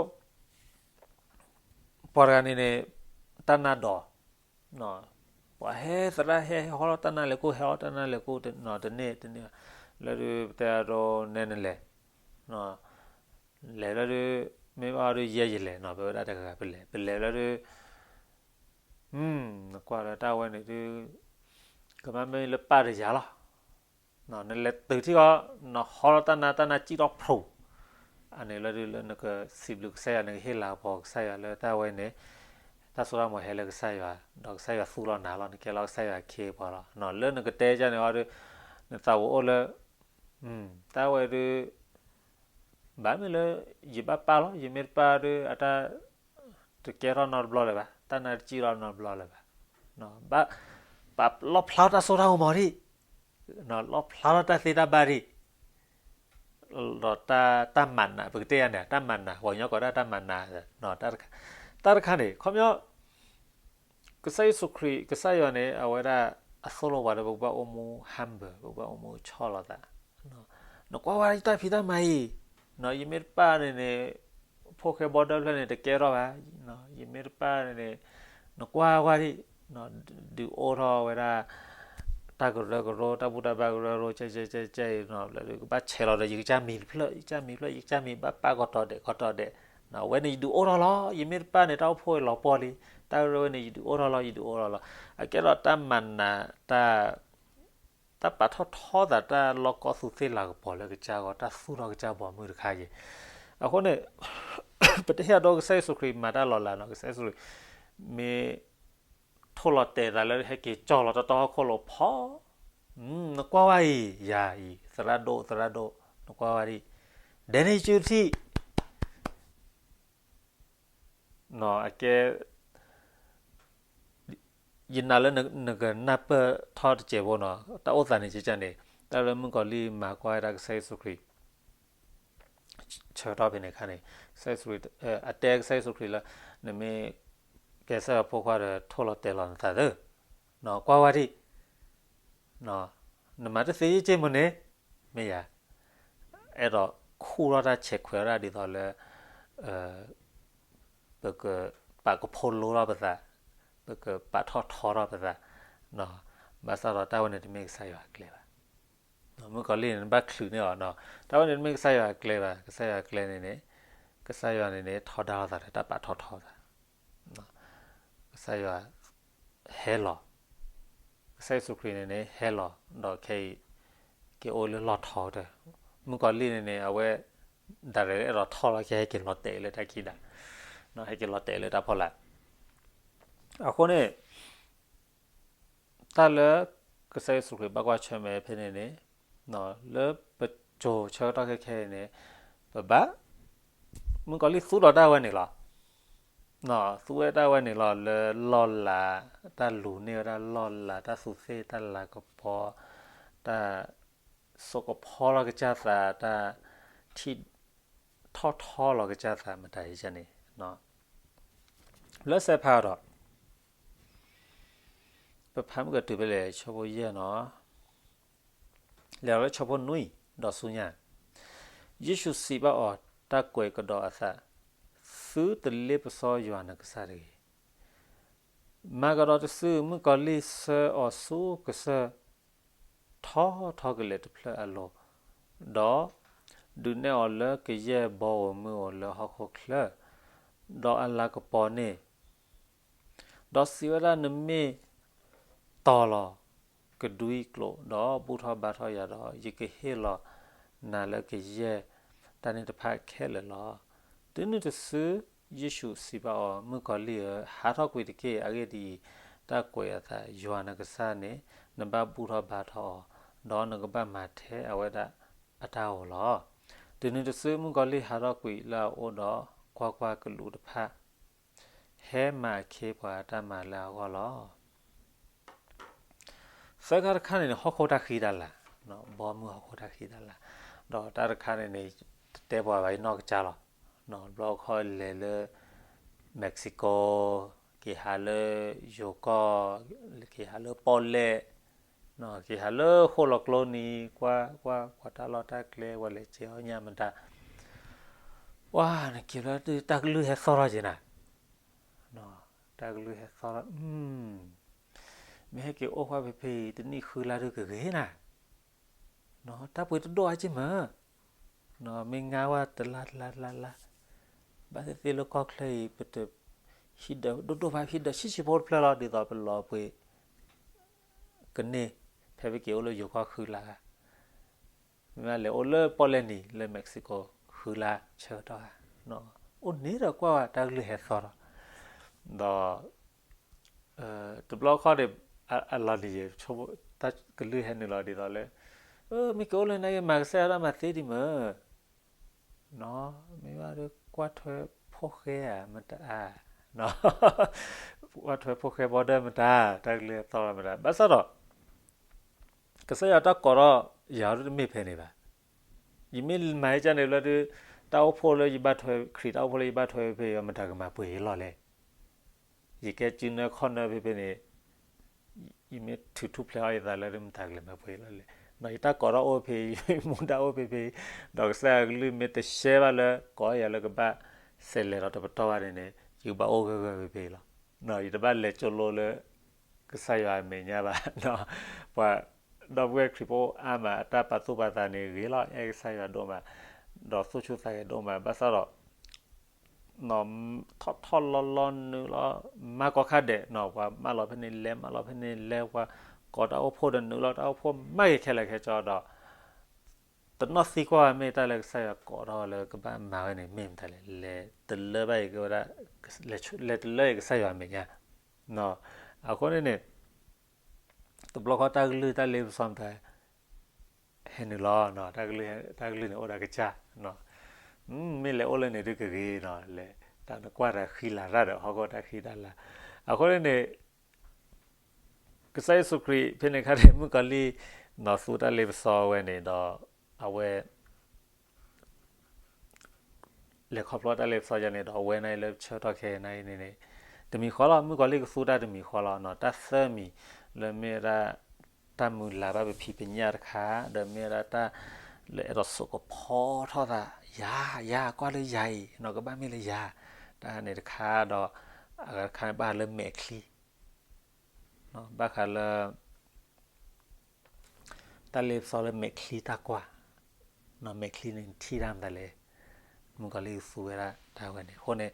ပှၤတဂၤန့ၣ်န့ၣ် တၢ်နါဒီး ပှၤဟဲသရၣ်ဟဲ ဟဲဟီထီၣ်တၢ်နါလဲၤကိၣ် ဟဲဟီထီၣ်တၢ်နါလဲၤကိၣ် တန့ၢ်တန့ၢ် လၢဒုးပတဲအဒိနဲနလဲၤ လဲၤလၢဒုး မ့ၢ်ဘၣ်အီၤဒုးယဲယလဲၤနီၤ ပဝဲဒၣ်တဂၤဂၤပလဲၤ ပလဲၤလၢဒုး နကွၢ်လၢတၢ်ဝဲန့ၣ်ဒုး ကမၣ်မ့ၢ်လၢပၢ်တယၤလီၤ နလဲၤတုၤထံၣ်အီၤ နဟီထီၣ်တၢ်နါ တၢ်နါစံၣ်ထီၣ်ဖျိး အန့ၣ်လၢဒုးလၢနကစံးဘျုးကစၢ်ယွၤ နကဟ့ၣ်လၤကပီၤကစၢ်ယွၤလၢတၢ်ဝဲန့ၣ် တၢ်စိတၢ်ကမီၤဟဲလၢကစၢ်ယွၤ ဒီးကစၢ်ယွၤသူလီၤနၤလီၤ နကဲလီၤကစၢ်ယွၤအခ့အပှၤလီၤ လၢနကတဲကန့ၣ်အီၤဒုး နသးဝဲအိၣ်လၢ တၢ်ဝဲဒုး ဘၣ်မ့ၢ်လၢ ယဘၣ်ပၢ်လီၤ ယမ့ၢ်တပၢ်ဒုး အတၢ် တကဲထီၣ်နီတဘျီလၢၤဘၣ် တၢ်နါတစံၣ်ထီၣ်နီတဘျီလၢၤဘၣ် ဘၣ်ပာ်လီၤဖျါထီၣ်တၢ်စိတၢ်ကမီၤဒံး, လီၤဖျါထီၣ်တၢ်သ့တၢ်ဘၣ်ဒံး, ဒီးတၢ်မၤနး ပကတဲယၤန့ၣ် တၢ်မၤနး ပှၤကညီကိးဒၣ်တၢ်မၤနး, တၢ်တခါန့ၣ် ခီပညီ ကစၢ်ယ့ၣ်ၡူးခရံာ် ကစၢ်ယွၤန့ၣ် အဝဲဒၣ်အသိၣ်လိပှၤလၢပကဘၣ်အိၣ်မူ humble, ပကဘၣ်အိၣ်မူဆီၣ်လီၤသး, နကွၢ်ဝဲဒၣ်ယတၢ်ဖံးတၢ်မၤအံၤ, ယမ့ၢ်တပၣ်န့ၣ်န့ၣ် ဖိၣ်ဃဲဘီဒၢဖျၢၣ်န့ၣ် တကဲထီၣ်ဘၣ်, ယမ့ၢ်တပၣ်န့ၣ်န့ၣ် နကွၢ်ဝဲဒၣ် ဒုးအိၣ်ထီၣ်ဝဲဒၣ် တၢ်ကရၢကရိ တၢ်ဘူၣ်တၢ်ဘါကရၢကရိ ကဲကဲကဲကဲအံၤ လၢကဘၣ်ဆဲးလီၤဒီး ယကစၢ်မံၤတဖျၢၣ် ယကစၢ်မံၤတဖျၢၣ် ယကစၢ်မံၤ ဘၣ်ပာ်ကီၤတီၤဒဲးကီၤတီၤဒဲး, အဝဲန့ၣ်ယဒုးအိၣ်ထီၣ်လီၤ, ယမ့ၢ်တပၣ်န့ၣ် တၢ်အိၣ်ဖှိၣ်အံၤလီၤပှီၢ်လံ, တၢ်ကရၢဝဲန့ၣ် ယဒုးအိၣ်ထီၣ်လီၤ ယဒုးအိၣ်ထီၣ်လီၤ, အကဲထီၣ်တၢ်မၤနး တၢ် တၢ်ပာ်ထီၣ်ထီသး တၢ်လီၢ်ကီၢ်သူးသ့ၣ်လၤကပီၤလၢကစၢ်ဂီၢ် တၢ်သူၣ်ထီၣ်ကစၢ်ဘီမုၢ်တခါအံၤ, အဃိန့ၣ် ပတဟ့ၣ်အဒိ ကစၢ်ယ့ၣ်ၡူးခရံာ်မၤတၢ်လီၤလးနီၤ, ကစၢ်ယ့ၣ်ၡူးခရံာ် မ့ၢ်ထိၣ်လီၤတဲာ်သးလၢဟဲက့ၤကၠီၣ်လီၤတၢ်တီဟီၣ်ခိၣ်လိၤဖီ, နကွၢ်ဝဲအံၤ ယၤအံၤ သရၣ်ဒိၣ် သရၣ်ဒိၣ် နကွၢ်ဝဲဒၣ် ဒဲန့ၣ်ယစုထံၣ် အကဲ ယနာ်လၢနကနၢ်ပၢၢ်ထီၣ်တစဲးဖိနီၤ, တၢ်အိၣ်သးန့ၣ်ကန့ၣ်, တၢ်လၢမုၣ်ကီၤလံၢ်မၤကွၢ်ဝဲဒၣ်ကစၢ်ယ့ၣ်ၡူးခရံာ် ဆၢကတီၢ်ဖဲန့ၣ်အခါန့ၣ်, ကစၢ်ယ့ၣ်ၡူးခရံာ် အတဲကစၢ်ယ့ၣ်ၡူးခရံာ်လၢ နမ့ၢ်ကဲကစၢ်ယွၤဖိခွါဒီး ထိၣ်လီၤတဲာ်လီၤနသးသၢ, ကွၢ်ဝဲဒၣ် နမၤတသ့ယ့ၢ်က့မ့ၢ်န့ၣ်, မ့ၢ်ယၤ, အဲၣ်ဒိးခူၣ်ထီၣ်တၢ်ဆဲးခွဲးဝဲဒၣ်ဒ်သိးလၢ ပကပာ်ကဖိလိထီၣ်ပသး, ပကပာ်ထီၣ်ထီထီၣ်ပသး, ဘၣ်ဆၣ်ဒီးတၢ်ဝဲန့ၣ်တမ့ၢ်ကစၢ်ယွၤအကျဲဘၣ်. မုၣ်ကီၤလံၢ်န့ၣ် နဘၣ်ချုးန့ၢ်အီၤနီၤ, တၢ်ဝဲန့ၣ်တမ့ၢ်ကစၢ်ယွၤအကျဲဘၣ်, ကစၢ်ယွၤအကျဲန့ၣ်န့ၣ်, ကစၢ်ယွၤန့ၣ်န့ၣ် ထီဒါလိာ်သးဒီးတၢ်ပာ်ထီၣ်ထီသး ကစၢ်ယွၤ ဟဲလီၤ, ကစၢ်ယ့ၣ်ၡူးခရံာ်န့ၣ်န့ၣ် ဟဲလီၤ ဒီးခဲအံၤ က့ၤအိၣ်လၢလီၢ်ထီကတၢၢ်, မုၣ်ကီၤလံၢ်န့ၣ်န့ၣ် အဝဲ ဒၣ်ရဲၣ်လၢအဲၣ်ဒိးထီၣ်လီၤ ကဟဲက့ၤလီၤတဲာ်လၢတၢ်ခံဒၣ်, ဟဲက့ၤလီၤတဲာ်လၢတၢ်ဖီလာ်, အဃိန့ၣ် တၢ်လၢ ကစၢ်ယ့ၣ်ၡူးခရံာ်ဘၣ်ကွၢ်ဆၢၣ်မဲာ်ဖဲန့ၣ်န့ၣ်, လၢပစိၤဆၢကတီၢ်ခဲခဲအံၤန့ၣ်, ပဘၣ်, မုၣ်ကီၤလံၢ်သူဒီးတၢ်ဝဲန့ၣ်လီၤ. သူဝဲတၢ်ဝဲန့ၣ်လီၤ လၢလီၢ်လၤ, တၢ်လူၤန့ၢ်ဝဲဒၣ်လီၢ်လၤ, တၢ်သူးသ့ၣ်တၢ်လၤကပီၤ, တၢ်စိာ်ကဖီလီၤကစၢ်သး, တၢ်ထံၣ်ထီၣ်ထီလီၤကစၢ်သးမတၤယကန့ၣ်, လၢစဲးဖးအီၤဒီး ပဖးမုၢ်ကတုၤဖဲလဲၣ် ဆၢဖိယဲၢ်နီၤ, လဲၤလီၤလၢဆၢဖိနွံဒီးဆူညါ, ယ့ၣ်ၡူးစံးဘၣ်အီၤ, တၢ်ကွဲးကဒီးအသး, သုတလ့ပစီယွၤနကစၢ်တဂ့ၤ. မၤကဒီးတစု မုၣ်ကီၤလံၢ်ဆှၢအီၤဆူကစၢၢ် ထီထီကလဲာ်တဖျၢၣ်အလိၤ, ဒီးဒုးနဲၣ်အီၤလၢကယဲၢ်ဘီဧိၤမုၢ်ဧိၤလၢဟီၣ်ခိၣ်ချၢ, ဒီးအလၤကပီၤန့ၣ်, ဒီးစံးဝဲဒၣ် နမ့ၢ်တီၤလီၤကဒွံကျိာ် ဒီးဘူၣ်ထီၣ်ဘါထီၣ်ယၤဒီး ယကဟ့ၣ်လီၤနၤလၢကယဲၢ်တၢ်န့ၣ်တဖၣ်ခဲလၢာ်လီၤ. တုၤနုၤတစု ယ့ၣ်ၡူးစံးဘၣ်အီၤ, မုၣ်ကီၤလံၢ်ဧၢ, ဟးထီၣ်ကွံာ်တက့ၢ်. အဂ့ၢ်ဒ်အံၤ, တၢ်ကွဲးအသးယွၤနကစၢ်န့ၣ် နဘၣ်ဘူၣ်ထီၣ်ဘါထီၣ်အီၤ, ဒီးနကဘၣ်မၤထဲအဝဲဒၣ်အတၢ်ဧိၤလီၤ. တုၤနုၤတစု မုၣ်ကီၤလံၢ်ဟးထီၣ်ကွံာ်လၢအအိၣ်ဒီး, ကွၢ်ကွၢ်, ကလူးတဖၣ် ဟဲမၤအခ့ပှၤအတၢ်မၤလၢအဂီၢ်လီၤ. သၢခါတခါန့ၣ်န့ၣ် ဟီၣ်ခိၣ်တၢ်ဃံတၢ်လၤ, ဘီမုၢ်ဟီၣ်ခိၣ်တၢ်ဃံတၢ်လၤ, ဒီးတၢ်တခါန့ၣ်န့ၣ် တတဲပှၤဘၣ် ယနီၢ်ကစၢ်လီၤ. ဘျီခီလဲၤလၢ Mexico, က့ၤဟးလၢယိၤကီၢ်, က့ၤဟးလၢပီၣ်လဲၣ်, က့ၤဟးလၢဃိၣ်လီၤကျိနံၤ, ကွၢ်ကွၢ် ကွၢ်တၢ်လီၢ်တၢ်ကျဲ ပှၤလဲၤစဲးအီၣ်ညၣ်မတၤ, ပှၤ နက့ၤလၢတၢ်ကလုၢ်ဟဲသီၣ်ထီၣ်က့ၤနၤ, တၢ်ကလုၢ်ဟဲသီၣ်ထီၣ်, မ့ၢ်ဟဲက့ၤအိၣ်ကွၢ်ဖဲဖဲအံၤ တနံၣ်ဃုလါဒုးကဂ့ၤနၤ, တၢ်ပှ့ၤတဒိၣ်အါက့မး, မ့ၢ်ငါဝဲတလါတလါတလါလါ, ဘၣ်သ့ၣ်သ့ၣ်လၢကီၢ်ချၢအံၤ ပတ ဟံးဒၢးဒိၣ်ဒိၣ်ဘၣ် ဟံးဒၢးဆံးဆံးဖိတဖျၢၣ်လီၤ ဒ်သိးပလီၤပှ့ၤ ကန့ၢ် ဖဲပက့ၤအိၣ်လၢယိၤကီၢ်ဃုလါဧါ, မ့ၢ်လဲၤအိၣ်လၢပီၣ်လဲၣ်နံၤ လၢ Mexico ဃုလါဆၢကတီၢ်ဧါ, အိၣ်န့ၣ်ဒီးကွၢ်ဝဲတၢ်ကလုၢ်ဟဲသီၣ်ဒီး, ဒီး တဘျီခီန့ၣ် အလီၤနံၤယဲၢ် တၢ်ကလုၢ်ဟဲနုာ်လီၤဒ်သိးလၢ မ့ၢ်က့ၤအိၣ်လၢနကမၤကစၢ်ယွၤတၢ်မၤသ့ဒံးမး, မ့ၢ်ဘၣ်ဒီးကွၢ်ထွဲဖိၣ်ဃဲဧါ မတၤအါ, ဘၣ်ထွဲဖိၣ်ဃဲဘီဒၢမတၤ, တၢ်ကလုၢ်သီၣ်လီၤမတၤ, ဘၣ်ဆၣ်ဒီး ကစၢ်ယွၤတၢ်ကိးထီၣ်ယၤဒ်တမ့ၢ်ဖဲန့ၣ်ဘၣ်. ယမ့ၢ်မၤဟဲကၢန့ၣ်ဘျီဒုး, တၢ်အိၣ်ဖှိၣ်လၢယဘၣ်ထွဲ, ခရံာ်တၢ်အိၣ်ဖှိၣ်လၢယဘၣ်ထွဲဖဲအံၤ မတၤကမၤပှဲၤယလီၢ်လဲၣ်. ယကဲစုနၢခီၣ်နၢဖဲဖဲန့ၣ်, ယမ့ၢ်ထုးထူၣ်ဖျဲးအီၤယသးလၢ မတၤကလဲၤမၤပှဲၤယလီၢ်လဲၣ်. ယတၢ်ကိးထီၣ်အိၣ်ဖဲအံၤ, ယမူဒါအိၣ်ဖဲဖဲအံၤ, ဒီးကစၢ်ယွၤကလုၢ်မ့ၢ်တရှဲဘၣ်လၢ ကိးယၤလၢကဘၣ်စဲးလဲၤဒီးတပတီၢ်ဘၣ်န့ၣ်န့ၣ်, ယကဘၣ်အိၣ်ဂၢၢ်ဂၢၢ်ဖဲဖဲအံၤလီၤ. ယတဘၣ်လဲၤကၠိလိလၢ ကစၢ်ယွၤအမဲာ်ညါဘၣ်. ပှၤ ဒီပုၢ်ဝဲၢ်ခရံာ်ဖိအါမး အတၢ်ပာ်သူၣ်ပာ်သးန့ၣ်ဂ့ၤလီၤ, အဲၣ်ကစၢ်ယွၤဒိၣ်မး, ဒီးသူၣ်ဆူၣ်သးဂဲၤဒိၣ်မး, ဘၣ်ဆၣ်ဒီး ထီၣ်ထီၣ်လီၤလီၤနုာ်လီၤ မၤကိးခါဒဲးနီၤ, ပှၤမၢလီၤဖဲန့ၣ်လဲၤ မၢလီၤဖဲန့ၣ်လဲၤ, ပှၤကိးတၢ်အိၣ်ဖှိၣ်ဒီးနုာ်လီၤ တၢ်အိၣ်ဖှိၣ်မးဂ့ၤခဲလၢာ်ခဲဆ့ဒီး တနီၣ်သံကွၢ်ဝဲမ့ၢ်တၢ်လၢကစၢ်ယွၤကိးထီၣ်လၢကဘၣ်မၤဝဲန့ၣ် မ့ၢ်မတၤလဲၣ်, လဲၤတလၢဘၣ်အံၤကဝဲဒၣ်, လဲၤတလၢအံၤကစၢ်ယွၤအမဲာ်ညါ. အဃိန့ၣ်န့ၣ် တဘျီဃီတၢ်ကလုၢ်တၢ်လ့ပစီမတၤ ဟဲနုာ်လီၤ, တၢ်ကလုၢ်န့ၣ်အိၣ်ဒီးကစၢ်, မ့ၢ်လဲၤအိၣ်လၢန့ၣ်ဒုးကဂ့ၤနီၤ, လဲၤတၢ်နကွၢ်တၢ်ဃံလၤတၢ်ဒီး ဟီၣ်ခိၣ်တၢ်ဃံတၢ်လၤ. အဃိန့ၣ်န့ၣ် ကစၢ်ယ့ၣ်ၡူးခရံာ်ဖဲန့ၣ်ခါန့ၣ် မုၣ်ကီၤလံၢ် နီၤသူတၢ်လ့ပစီဝဲန့ၣ်ဒီး အဝဲ လဲၤခီဖျိတၢ်လ့ပစီယါန့ၣ်ဒီး အဝဲန့ၣ်လၢပဆၢကတီၢ်ခဲအံၤန့ၣ်န့ၣ် တမံၤဃီလီၤ, မုၣ်ကီၤလံၢ်ကသူတၢ်တမံၤဃီလီၤနီၤ, တၢ်သၢမံၤလၢမ့ၢ်ဝဲဒၣ် တၢ်မုၢ်လၢ်ဘၣ်ပဖံးပညၣ်တခါ, ဒီးမ့ၢ်ဝဲဒၣ်တၢ်လၢအဲၣ်ဒိးစိာ်ကဖီထီၣ်သး, ယၤ, ယၤ, ကွၢ်လၢယၤအံၤ, နီၤကဘၣ်မ့ၢ်လၢယၤ, တၢ်န့ၣ်တခါဒီး အဂၤတခါန့ၣ်ဘၣ်ဃးလၢမဲာ်ချံ ဘၣ်ဃးလၢ တၢ်လ့ပစီလၢမဲာ်ချံတၢ်ကွၢ်, မဲာ်ချံန့ၣ်ထံၣ်တၢ်မတၤလဲၣ်, မုၣ်ကီၤလံၢ်သူဝဲဒၣ်တၢ်ဝဲန့ၣ်, အဃိန့ၣ်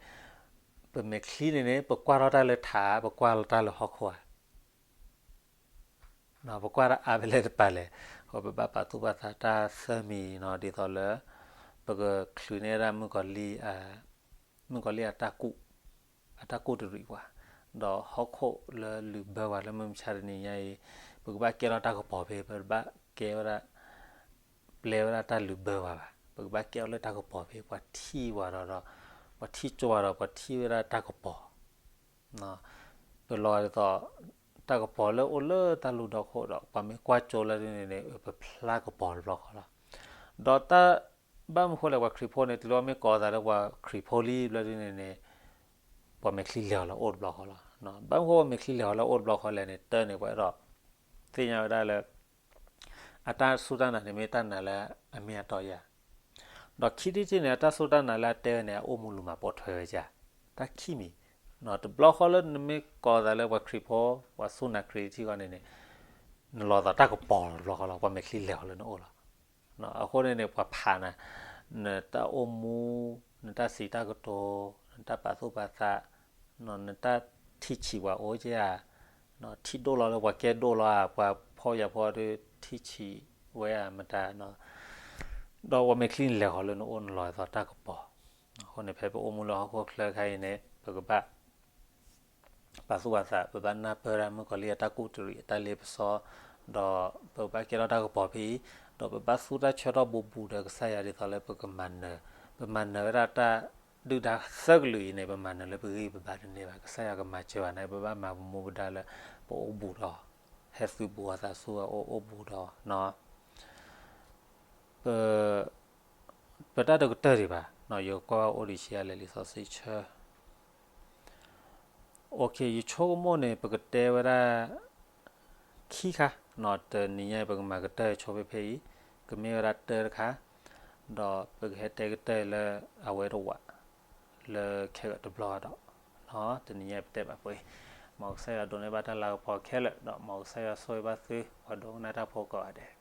ပမဲာ်ချံန့ၣ်န့ၣ် ပကွၢ်ထီၣ်တၢ်လၢထး ပကွၢ်လီၤတၢ်လၢဟီၣ်ခိၣ်ဧါ ပကွၢ်တၢ်အါဖဲလဲၣ်တပၤလဲၣ်, အဃိပဘၣ်ပာ်သူၣ်ပာ်သးတၢ်သၢမံၤနီၤ, ဒ်သိးလၢ ပကချုးန့ၢ်ဝဲဒၣ် မုၣ်ကီၤလံၢ်အတၢ်ကူၣ်, အတၢ်ကူၣ်တရံးပှၤ, ဒီးဟီၣ်ခိၣ်လၢလုာ်ဘၢပှၤလၢမုၢ်မဆါတနံၤညါအံၤ, ပကဘၣ်ကဲထီၣ်တၢ်ကပီၤဖဲ, ပဘၣ်ကဲဝဲဒၣ် ပျဲဝဲဒၣ်တၢ်လုာ်ဘၢပှၤဘၣ်, ပကဘၣ်ကဲထီၣ်လၢတၢ်ကပီၤဖဲ ပှၤထံၣ်ပှၤဒီး, ပှၤထံၣ်ကၠိပှၤဒီး ပှၤထံၣ်ဝဲဒၣ်တၢ်ကပီၤ ပလီၤဂာ်ဒ်သိး တၢ်ကပီၤလၢအိၣ်လၢတၢ်လူၢ်ဒီခိၣ်ဒီး ပှၤမ့ၢ်ကွၢ်ကၠိလၢဒ်န့ၣ်န့ၣ် ပဖျါကပီၤတဘျီဃီလီၤ. ဒီးတၢ် ဘၣ်မနုၤဃိလဲၣ် ပှၤခရံာ်ဖိန့ၣ် တုၤလၢမ့ၢ်ကိးသးလၢပှၤခရံာ်ဖိလံဘျီဒ်န့ၣ်န့ၣ် ပှၤမဲာ်ချံလဲၤအီၤလၢအအိၣ်တဘျီဃီလီၤ. ဘၣ်မနုၤဃိပှၤမဲာ်ချံလဲၤအီၤလၢအအိၣ်တဘျီဃီလဲၣ်န့ၣ် တၢ်န့ၣ်ပှၤအဲၣ်ဒိး သ့ၣ်ညါဝဲဒၣ်လၢ အတၢ်စူၢ်တၢ်နာ်န့ၣ်မ့ၢ်တၢ်နာ်လၢအမ့ၢ်အတီယၤ ဒီးခံထံၣ်တထံၣ်န့ၣ် အတၢ်စူၢ်တၢ်နာ်လၢအတဲဝဲန့ၣ် အအိၣ်မူလူၤမၤပိာ်ထွဲဝဲဒၣ်, တၢ်ခံမံၤ, တဘျီဃီလၢနမ့ၢ်ကိးသးလၢပှၤခရံာ်ဖိ, ပှၤစူၢ်နာ်ခရံာ်တထံၣ်ဃီန့ၣ်န့ၣ်, နလီၤသးတၢ်ကပီၤတဘျီဃီလီၤ, ပှၤမဲာ်ချံလဲၤအီၤလၢနအိၣ်လီၤ. အဃိန့ၣ်န့ၣ် ပှၤဖးနၤ, နတၢ်အိၣ်မူ, နတၢ်စံးတၢ်ကတိၤ, နတၢ်ပာ်သူၣ်ပာ်သး, နတၢ်ထံၣ်ဆံးပှၤအိၣ်ဧါ, ထံၣ်ဒိၣ်လီၤလၢပှၤကဲဒိၣ်လီၤဧါ, ပှၤဖှီၣ်ယာ်ဖိဒီးထံၣ်ဆံးဝဲဧါမတၤ, ဒီးပှၤမဲာ်ချံလဲၤဃီၤလၢနအိၣ် နလီၤသးတၢ်ကပီၤ. အဃိန့ၣ် ဖဲပအိၣ်မူလၢဟီၣ်ခိၣ်ချၢခါအံၤန့ၣ် ပကဘၣ် ပာ်သူၣ်ပာ်သး, ပဘၣ်နၢ်ပၢၢ်ဒၣ်မုၣ်ကီၤလံၢ်အတၢ်ကူၣ်တရံး အတၢ်လ့ပစီ, ဒီးပဘၣ်ကဲထီၣ်တၢ်ကပီၤဖဲအံၤ, ဒီးပဘၣ်သူတၢ်ဆၢထီၣ်ဘူးဘူးဒီးကစၢ်ယွၤဒ်သိးလၢပကမၤနၢၤ, ပမၤနၢၤဝဲဒၣ်တၢ်ဒုၣ်ဒါသၢကလုာ်အံၤန့ၣ် ပမၤနၢၤလၢပဂံၢ်ပဘါတန့ၢ်ဘၣ်, ကစၢ်ယွၤကမၤစၢၤဘၣ်န့ၣ် ပဘၣ်မၤပမူပဒါလၢ ပအိၣ်ဘူးဒီး ဟဲသုးဘူးအသးဆူအအိၣ်ဘူးဒီး ပ ပတၢ်ဒိၣ်ကတၢၢ်ဒံးဘၣ်, ယကွၢ်အိၣ်ဒံးဆံးအါလဲၣ်လံာ်စီဆှံဆၢ ယဆိကမိၣ်န့ၣ် ပကတဲဝဲဒၣ် ခံခါ, တနံၤညါအံၤ ပကမၤကတၢၢ်ဆိဖဲဖဲအံၤ, ကမ့ၢ်ဝဲဒၣ်တၢတခါ, ဒီးပကဟဲတဲကတၢၢ်လၢအဝဲတဝး လၢခဲဂီၤတဘျီဒီး, တနံၤညါအံၤပတဲဘၣ်ပှဲၤ, မ်ကစၢ်ယွၤဒိးန့ၢ်ဘၣ်တၢ်လၤကပီၤခဲလၢာ် ဒီးမ်ကစၢ်ယွၤဆိၣ်ဂ့ၤဘၣ်သု ပှၤဒိကနၣ်တၢ်ဖိကိးဂၤဒဲး.